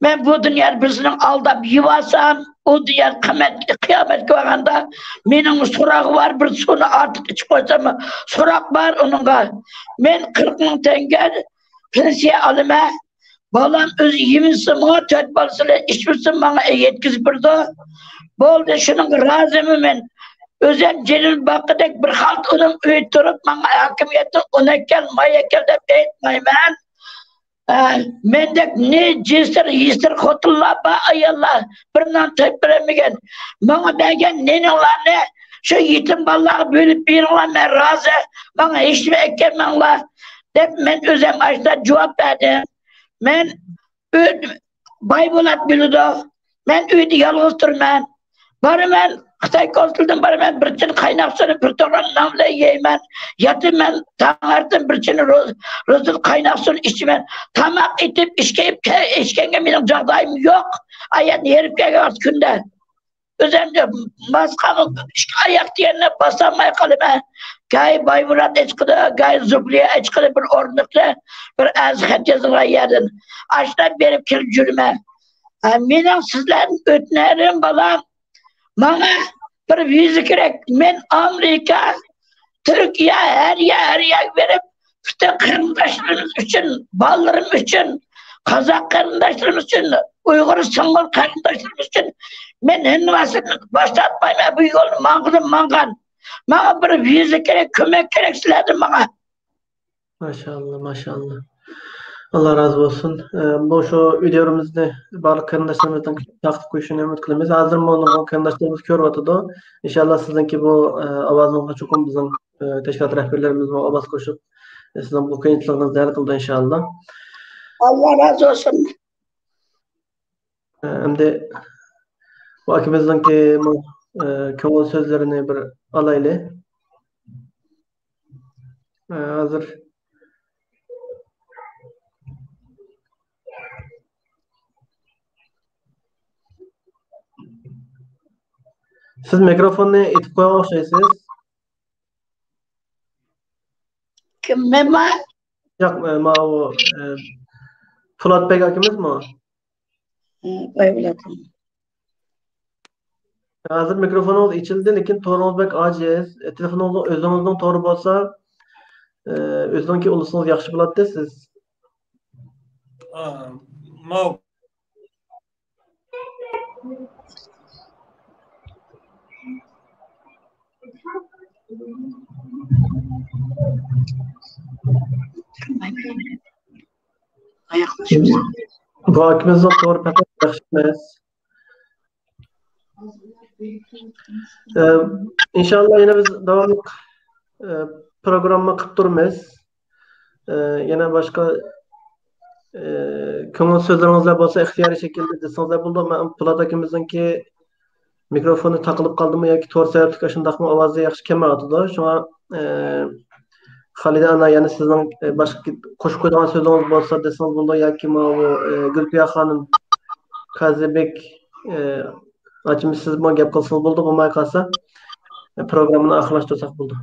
مەن بۇ دۇنيادا بىرسىنىڭ ئالداپ يېۋالسام، ئۇ دۇنيا قىيامەت، قىيامەتكە بارغاندا مېنىڭ سوراقى بار، بىر سۇنى ئارتۇق ئىچىپ قويسام، سوراق بار ئۇنىڭغا. مەن قىرىق مىڭ تەڭگە پېنسىيە ئالىمەن. بالام ئۆزى يېمىسىمۇ، تۆت بالىسى بىلەن ئىچمىسىمۇ ماڭا يەتكۈزۈپ بېرىدۇ. بولدى، شۇنىڭغا رازىمەن مەن. ئۆزۈم جېنىم باققۇدەك بىر خالتا ئۇنىڭ ئۆيدە تۇرۇپ، ماڭا ھاكىمىيەتتىن ئۇن ئەكەل، ماي ئەكەل دەپ ئېيتمايمەن. ئە، مەندەك نى جېسىر، يېسىر خوتۇنلار بار، ئاياللار، بىر نان تېپىپ بېرەلمىگەن. ماڭا بەرگەن نېنىڭلارنى شۇ يېتىم بالىلارغا بۆلۈپ بېرىڭلار، مەن رازى. ماڭا ھېچنېمە ئەكەلمەڭلار، دەپ مەن ئۆزۈم ئاشۇنداق جاۋاب بەردىم. مەن ئۆ-، بايبولات بىلىدۇ. مەن ئۆيدە يالغۇز تۇرىمەن. بارىمەن، خىتاي كونسۇلىدىن بارىمەن، بىر چىن قايناق سۇنى بىر توغرام نان بىلەن يەيمەن. ياتىمەن، تاڭ ئارتىن بىر چىن روز-، روزىدىن قايناق سۇنى ئىچىمەن. تاماق ئېتىپ، ئىچكە-، ئىچكەنگە مېنىڭ جاغدايىم يوق. ئايەتنى ھېرىپ كەلگەن ۋاقىت كۈندە. ئۆزۈمنى ماسقا ئىككى ئاياق دېگەندە باسالماي قالىمەن. گاھى بايمۇرات ئېچىقىدا، گاھى زۇبلىيە ئېچىقىدا بىر ئورۇندۇقتا بىر ئەرز خەت يازىدىغان يەردىن. ئاشۇنداق بېرىپ كېلىپ يۈرىمەن. ھە، مېنىڭ سىزلەردىن ئۆتۈنەرىم، بالام، ماڭا بىر ۋىزا كېرەك. مەن ئامېرىكا، تۈركىيە، ھەر يەر، ھەر يەرگە بېرىپ، پۈتۈن قېرىنداشلىرىمىز ئۈچۈن، بالىلىرىم ئۈچۈن، قازاق قېرىنداشلىرىمىز ئۈچۈن، ئۇيغۇر، سىڭغۇل قېرىنداشلىرىمىز ئۈچۈن مەن ھەممە نەرسىدىن باش تارتمايمەن. بۇ يولنى ماڭغىنىم ماڭغان. ماڭا بىر ۋىزا كېرەك، كۆمەك كېرەك سىلەردىن ماڭا. ماشائاللا، ماشائاللا. ئاللا رازى بولسۇن. ئە، بۇ شۇ ۋىدېئولىرىمىزنى بارلىق قېرىنداشلىرىمىزنىڭ تارقىتىپ قويۇشىنى ئۈمىد قىلىمىز. ھازىر مانا قېرىنداشلىرىمىز كۆرۈۋاتىدۇ. ئىنشاللا سىزنىڭكى بۇ، ئە، ئاۋازىڭىزغا چوقۇم بىزنىڭ، ئە، تەشكىلات رەھبەرلىرىمىزمۇ ئاۋاز قوشۇپ، ئە، سىزنىڭ بۇ قىيىنچىلىقىڭىزنى ھەل قىلىدۇ ئىنشاللا. ئاللا رازى بولسۇن. ئە، ئەمدى بۇ ئاكىمىزنىڭكى، ئە، كۆڭۈل سۆزلىرىنى بىر ئالايلى. ئە، ھازىر سىز مىكروفوننى ئېتىپ قويغان ئوخشايسىز. كىم، مەنمۇ؟ ياق، ئە، ماۋۇ، ئە، پولات بەگ ئاكىمىزمۇ؟ ھە، ئايبولات. ھازىر مىكروفونىڭىز ئېچىلدى، لېكىن تورىڭىز بەك ئاجىز. ئە، تېلېفونىڭىز ئۆزىڭىزنىڭ تورى بولسا، ئە، ئۆزىنىڭكى ئۇلىسىڭىز ياخشى بولاتتى سىز. ئا، ماۋۇ. بۇ ئاكىمىزنىڭ تورى پەقەت ياخشى ئەمەس. ئە، ئىنشاللا يەنە بىز داۋاملىق، ئە، پروگرامما قىلىپ تۇرىمىز. ئە، يەنە باشقا، ئە، كۆڭۈل سۆزلىرىڭىزلەر بولسا ئىختىيارىي شەكىلدە دېسىڭىزلەر بولىدۇ. مەن پولات ئاكىمىزنىڭكى مىكروفونى تاقىلىپ قالدىمۇ ياكى تور سەۋەبلىك ئاشۇنداقمۇ ئاۋازى ياخشى كەلمەيۋاتىدۇ. شۇڭا، ئە، خالىدە ئانا، يەنە سىزنىڭ، ئە، باشقا قوشۇپ قويىدىغان سۆزىڭىز بولسا دېسىڭىز بولىدۇ ياكى ماۋۇ، ئە، گۈلپىيا خانىم، قازىبېك، ئە، ئاچىمىز سىزمۇ گەپ قىلسىڭىز بولىدۇ، بولماي قالسا، ئە، پروگراممىنى ئاخىرلاشتۇرساق بولىدۇ.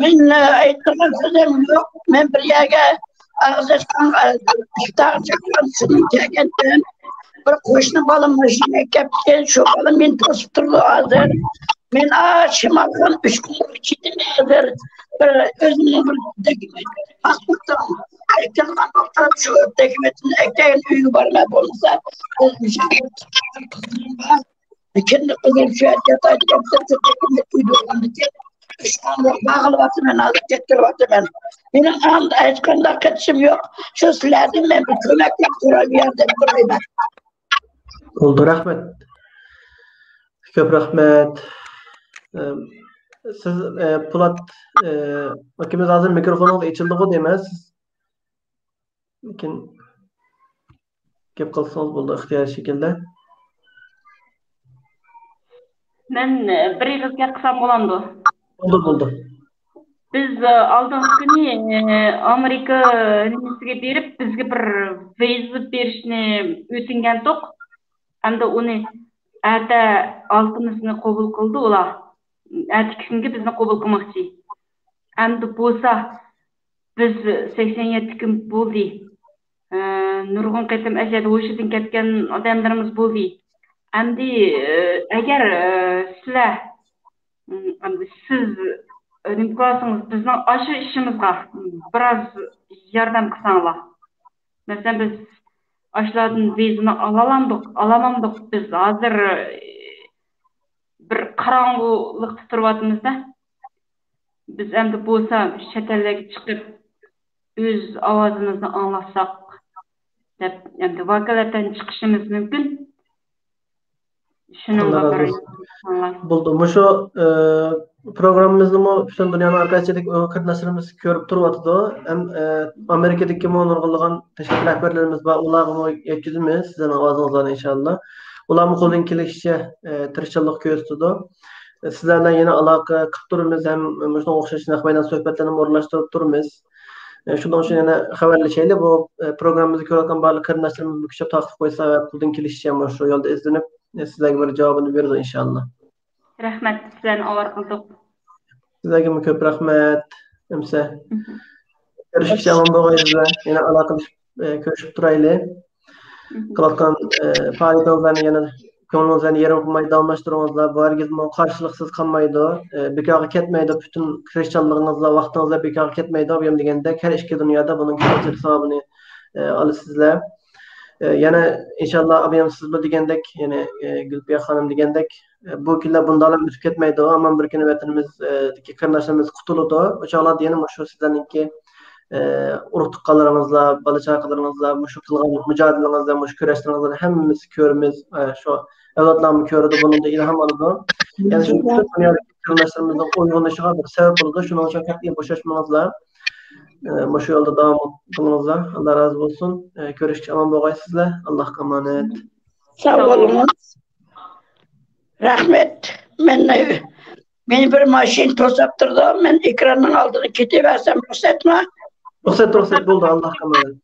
مەن، ئە، ئېيتىدىغان سۆزۈم يوق. مەن بىر يەرگە ئاغزى ئاچقان، ئىپتارغا چاققان سىزنى كەلگەنتىم. بىر قوشنا بالام ماشىنا ئەكەپتىكەن، شۇ بالا مېنى توسۇپ تۇرىدۇ ھازىر. مەن ئا شىمالغا ئۈچ كۈن بولۇپ كېتىمەن ھازىر. بىر ئۆزۈمنىڭ بىر دوكۇمېنت، پاسپورتۇم ئەكەلگەن بولۇپ تۇرۇپ، شۇ دوكۇمېنتىمنى ئەكەلگەن ئۆيگە بارىمەن، بولمىسا ئۆزۈم كىملىك قىلىپ شۇ يەردە ياتايدىكەن، شۇ دوكۇمېنت ئۆيدە بولغاندىكىن، شۇڭا باغلىۋاتىمەن، ھازىر كەتكۈزۈۋاتىمەن. مېنىڭ ئاڭدا ھېچقانداق كېتىشىم يوق. شۇ سىلەردىن مەن بىر كۆمەكلىك سورايمەن، ياردەم سورايمەن. بولدى، رەھمەت. كۆپ رەھمەت. ئەم، سىز، ئە، پولات، ئە، ئاكىمىز ھازىر مىكروفونىڭىز ئېچىلدىغۇ دەيمەن. لېكىن گەپ قىلسىڭىز بولىدۇ ئىختىيارىي شەكىلدە. مەن، ئە، بىر ئېغىز گەپ قىلسام بولامدۇ؟ بولىدۇ، بولىدۇ. بىز، ئە، ئالدىنقى كۈنى، ئە، ئامېرىكا نېمىسىگە بېرىپ، بىزگە بىر ۋىزا بېرىشنى ئۆتۈنگەنتۇق. ئەمدى ئۇنى ئەتە ئالتىمىزنى قوبۇل قىلدى ئۇلار. ئەتىكى كۈنگە بىزنى قوبۇل قىلماقچى. ئەمدى بولسا بىز سەكسەن يەتتە كۈن بولدى. ئە، نۇرغۇن قېتىم ئەشەدە ھوشىدىن كەتكەن ئادەملىرىمىز بولدى. ئەمدى، ئە، ئەگەر، ئە، سىلەر، ئەمدى سىز، ئە، نېمە قىلسىڭىز، بىزنىڭ ئاشۇ ئىشىمىزغا بىراز ياردەم قىلساڭلار. مەسىلەن، بىز ئاشۇلاردىن ۋىزىنى ئالالامدۇق، ئالالامدۇق. بىز ھازىر، ئە، بىر قاراڭغۇلۇقتا تۇرۇۋاتىمىز-دە. بىز ئەمدى بولسا چەت ئەللەرگە چىقىپ، ئۆز ئاۋازىمىزنى ئاڭلاتساق دەپ، ئەمدى ۋاكالەتەن چىقىشىمىز مۇمكىن. شۇنىڭغا بىر بولدى. مۇشۇ، ئە، پروگراممىمىزنىمۇ پۈتۈن دۇنيانىڭ ھەر قايسىدىكى ئۇيغۇر قېرىنداشلىرىمىز كۆرۈپ تۇرۇۋاتىدۇ. ھەم، ئە، ئامېرىكىدىكىمۇ نۇرغۇنلىغان تەشكىلات رەھبەرلىرىمىز بار، ئۇلارغىمۇ يەتكۈزىمىز سىزنىڭ ئاۋازىڭىزلارنى ئىنشاللا. ئۇلارمۇ قولىدىن كېلىشىچە، ئە، تىرىشچانلىق كۆرسىتىدۇ. سىزلەر بىلەن يەنە ئالاقە قىلىپ تۇرىمىز ھەم مۇشۇنىڭغا ئوخشاش نەق مەيدان سۆھبەتلەرنى ئورۇنلاشتۇرۇپ تۇرىمىز. ئە، شۇنىڭ ئۈچۈن يەنە خەۋەرلىشەيلى، بۇ، ئە، پروگراممىمىزنى كۆرۈۋاتقان بارلىق قېرىنداشلىرىمىز بىر كۈچەپ تاقىپ قويسا ۋە قولىدىن كېلىشىچە مۇشۇ يولدا ئىزدىنىپ، ئە، سىزلەرگە بىر جاۋابىنى بېرىدۇ ئىنشاللا. رەھمەت، سىلەرنى ئاۋارە قىلدۇق. سىزلەرگىمۇ كۆپ رەھمەت. ئەمسە كۆرۈشكىچە ئامان بولغايسىزلەر. يەنە ئالاقىلىشىپ، ئە، كۆرۈشۈپ تۇرايلى. قىلىۋاتقان، ئە، پائالىيىتىڭىزلەرنى يەنە كۆڭلىڭىزلەرنى يېرىم قىلماي داۋاملاشتۇرۇڭلار. بۇ ھەرگىزمۇ قارشىلىقسىز قالمايدۇ. ئە، بىكارغا كەتمەيدۇ. پۈتۈن تىرىشچانلىقىڭىزلار، ۋاقتىڭىزلار بىكارغا كەتمەيدۇ. ئابىيام دېگەندەك، ھەر ئىككى دۇنيادا بۇنىڭ ئەجىر ساۋابىنى، ئە، ئالىسىزلەر. ئە، يەنە ئىنشاللا ئابىيام سىزمۇ دېگەندەك، يەنە، ئە، گۈلپىيە خانىم دېگەندەك، ئە، بۇ كۈنلەر بۇنداقلا ئۆتۈپ كەتمەيدۇ. ئامان بىر كۈنى ۋەتىنىمىز، ئە، دىكى قېرىنداشلىرىمىز قۇتۇلىدۇ. ئۇ چاغلاردا يەنە مۇشۇ سىزلەرنىڭكى، ئە، ئۇرۇق تۇغقانلىرىڭىزلار، بالا چاقىلىرىڭىزلار، مۇشۇ قىلغان مۇجادىلىڭىزلار، مۇشۇ كۈرەشلىرىڭىزلارنى ھەممىمىز كۆرىمىز. ئە، شۇ ئەۋلادلارمۇ كۆرىدۇ، بۇنىڭدىن ئىلھام ئالىدۇ. يەنە شۇ پۈتۈن دۇنيادىكى قېرىنداشلىرىمىزنىڭ ئويغىنىشىغا بىر سەۋەب بولىدۇ. شۇنىڭ ئۈچۈن قەتئىي بوشاشمىڭلار. ئە، مۇشۇ يولدا داۋام قىلىڭلار. ئاللا رازى بولسۇن. ئە، كۆرۈشكىچە ئامان بولغايسىزلار. ئاللاھقا ئامانەت. ساغ بولۇڭىز. رەھمەت. مەن، مېنى بىر ماشىنا توساپ تۇرىدۇ. مەن ئېكراننىڭ ئالدىغا كېتىۋەرسەم رۇخسەتمۇ؟ رۇخسەت، رۇخسەت، بولدى. ئاللاھقا ئامانەت.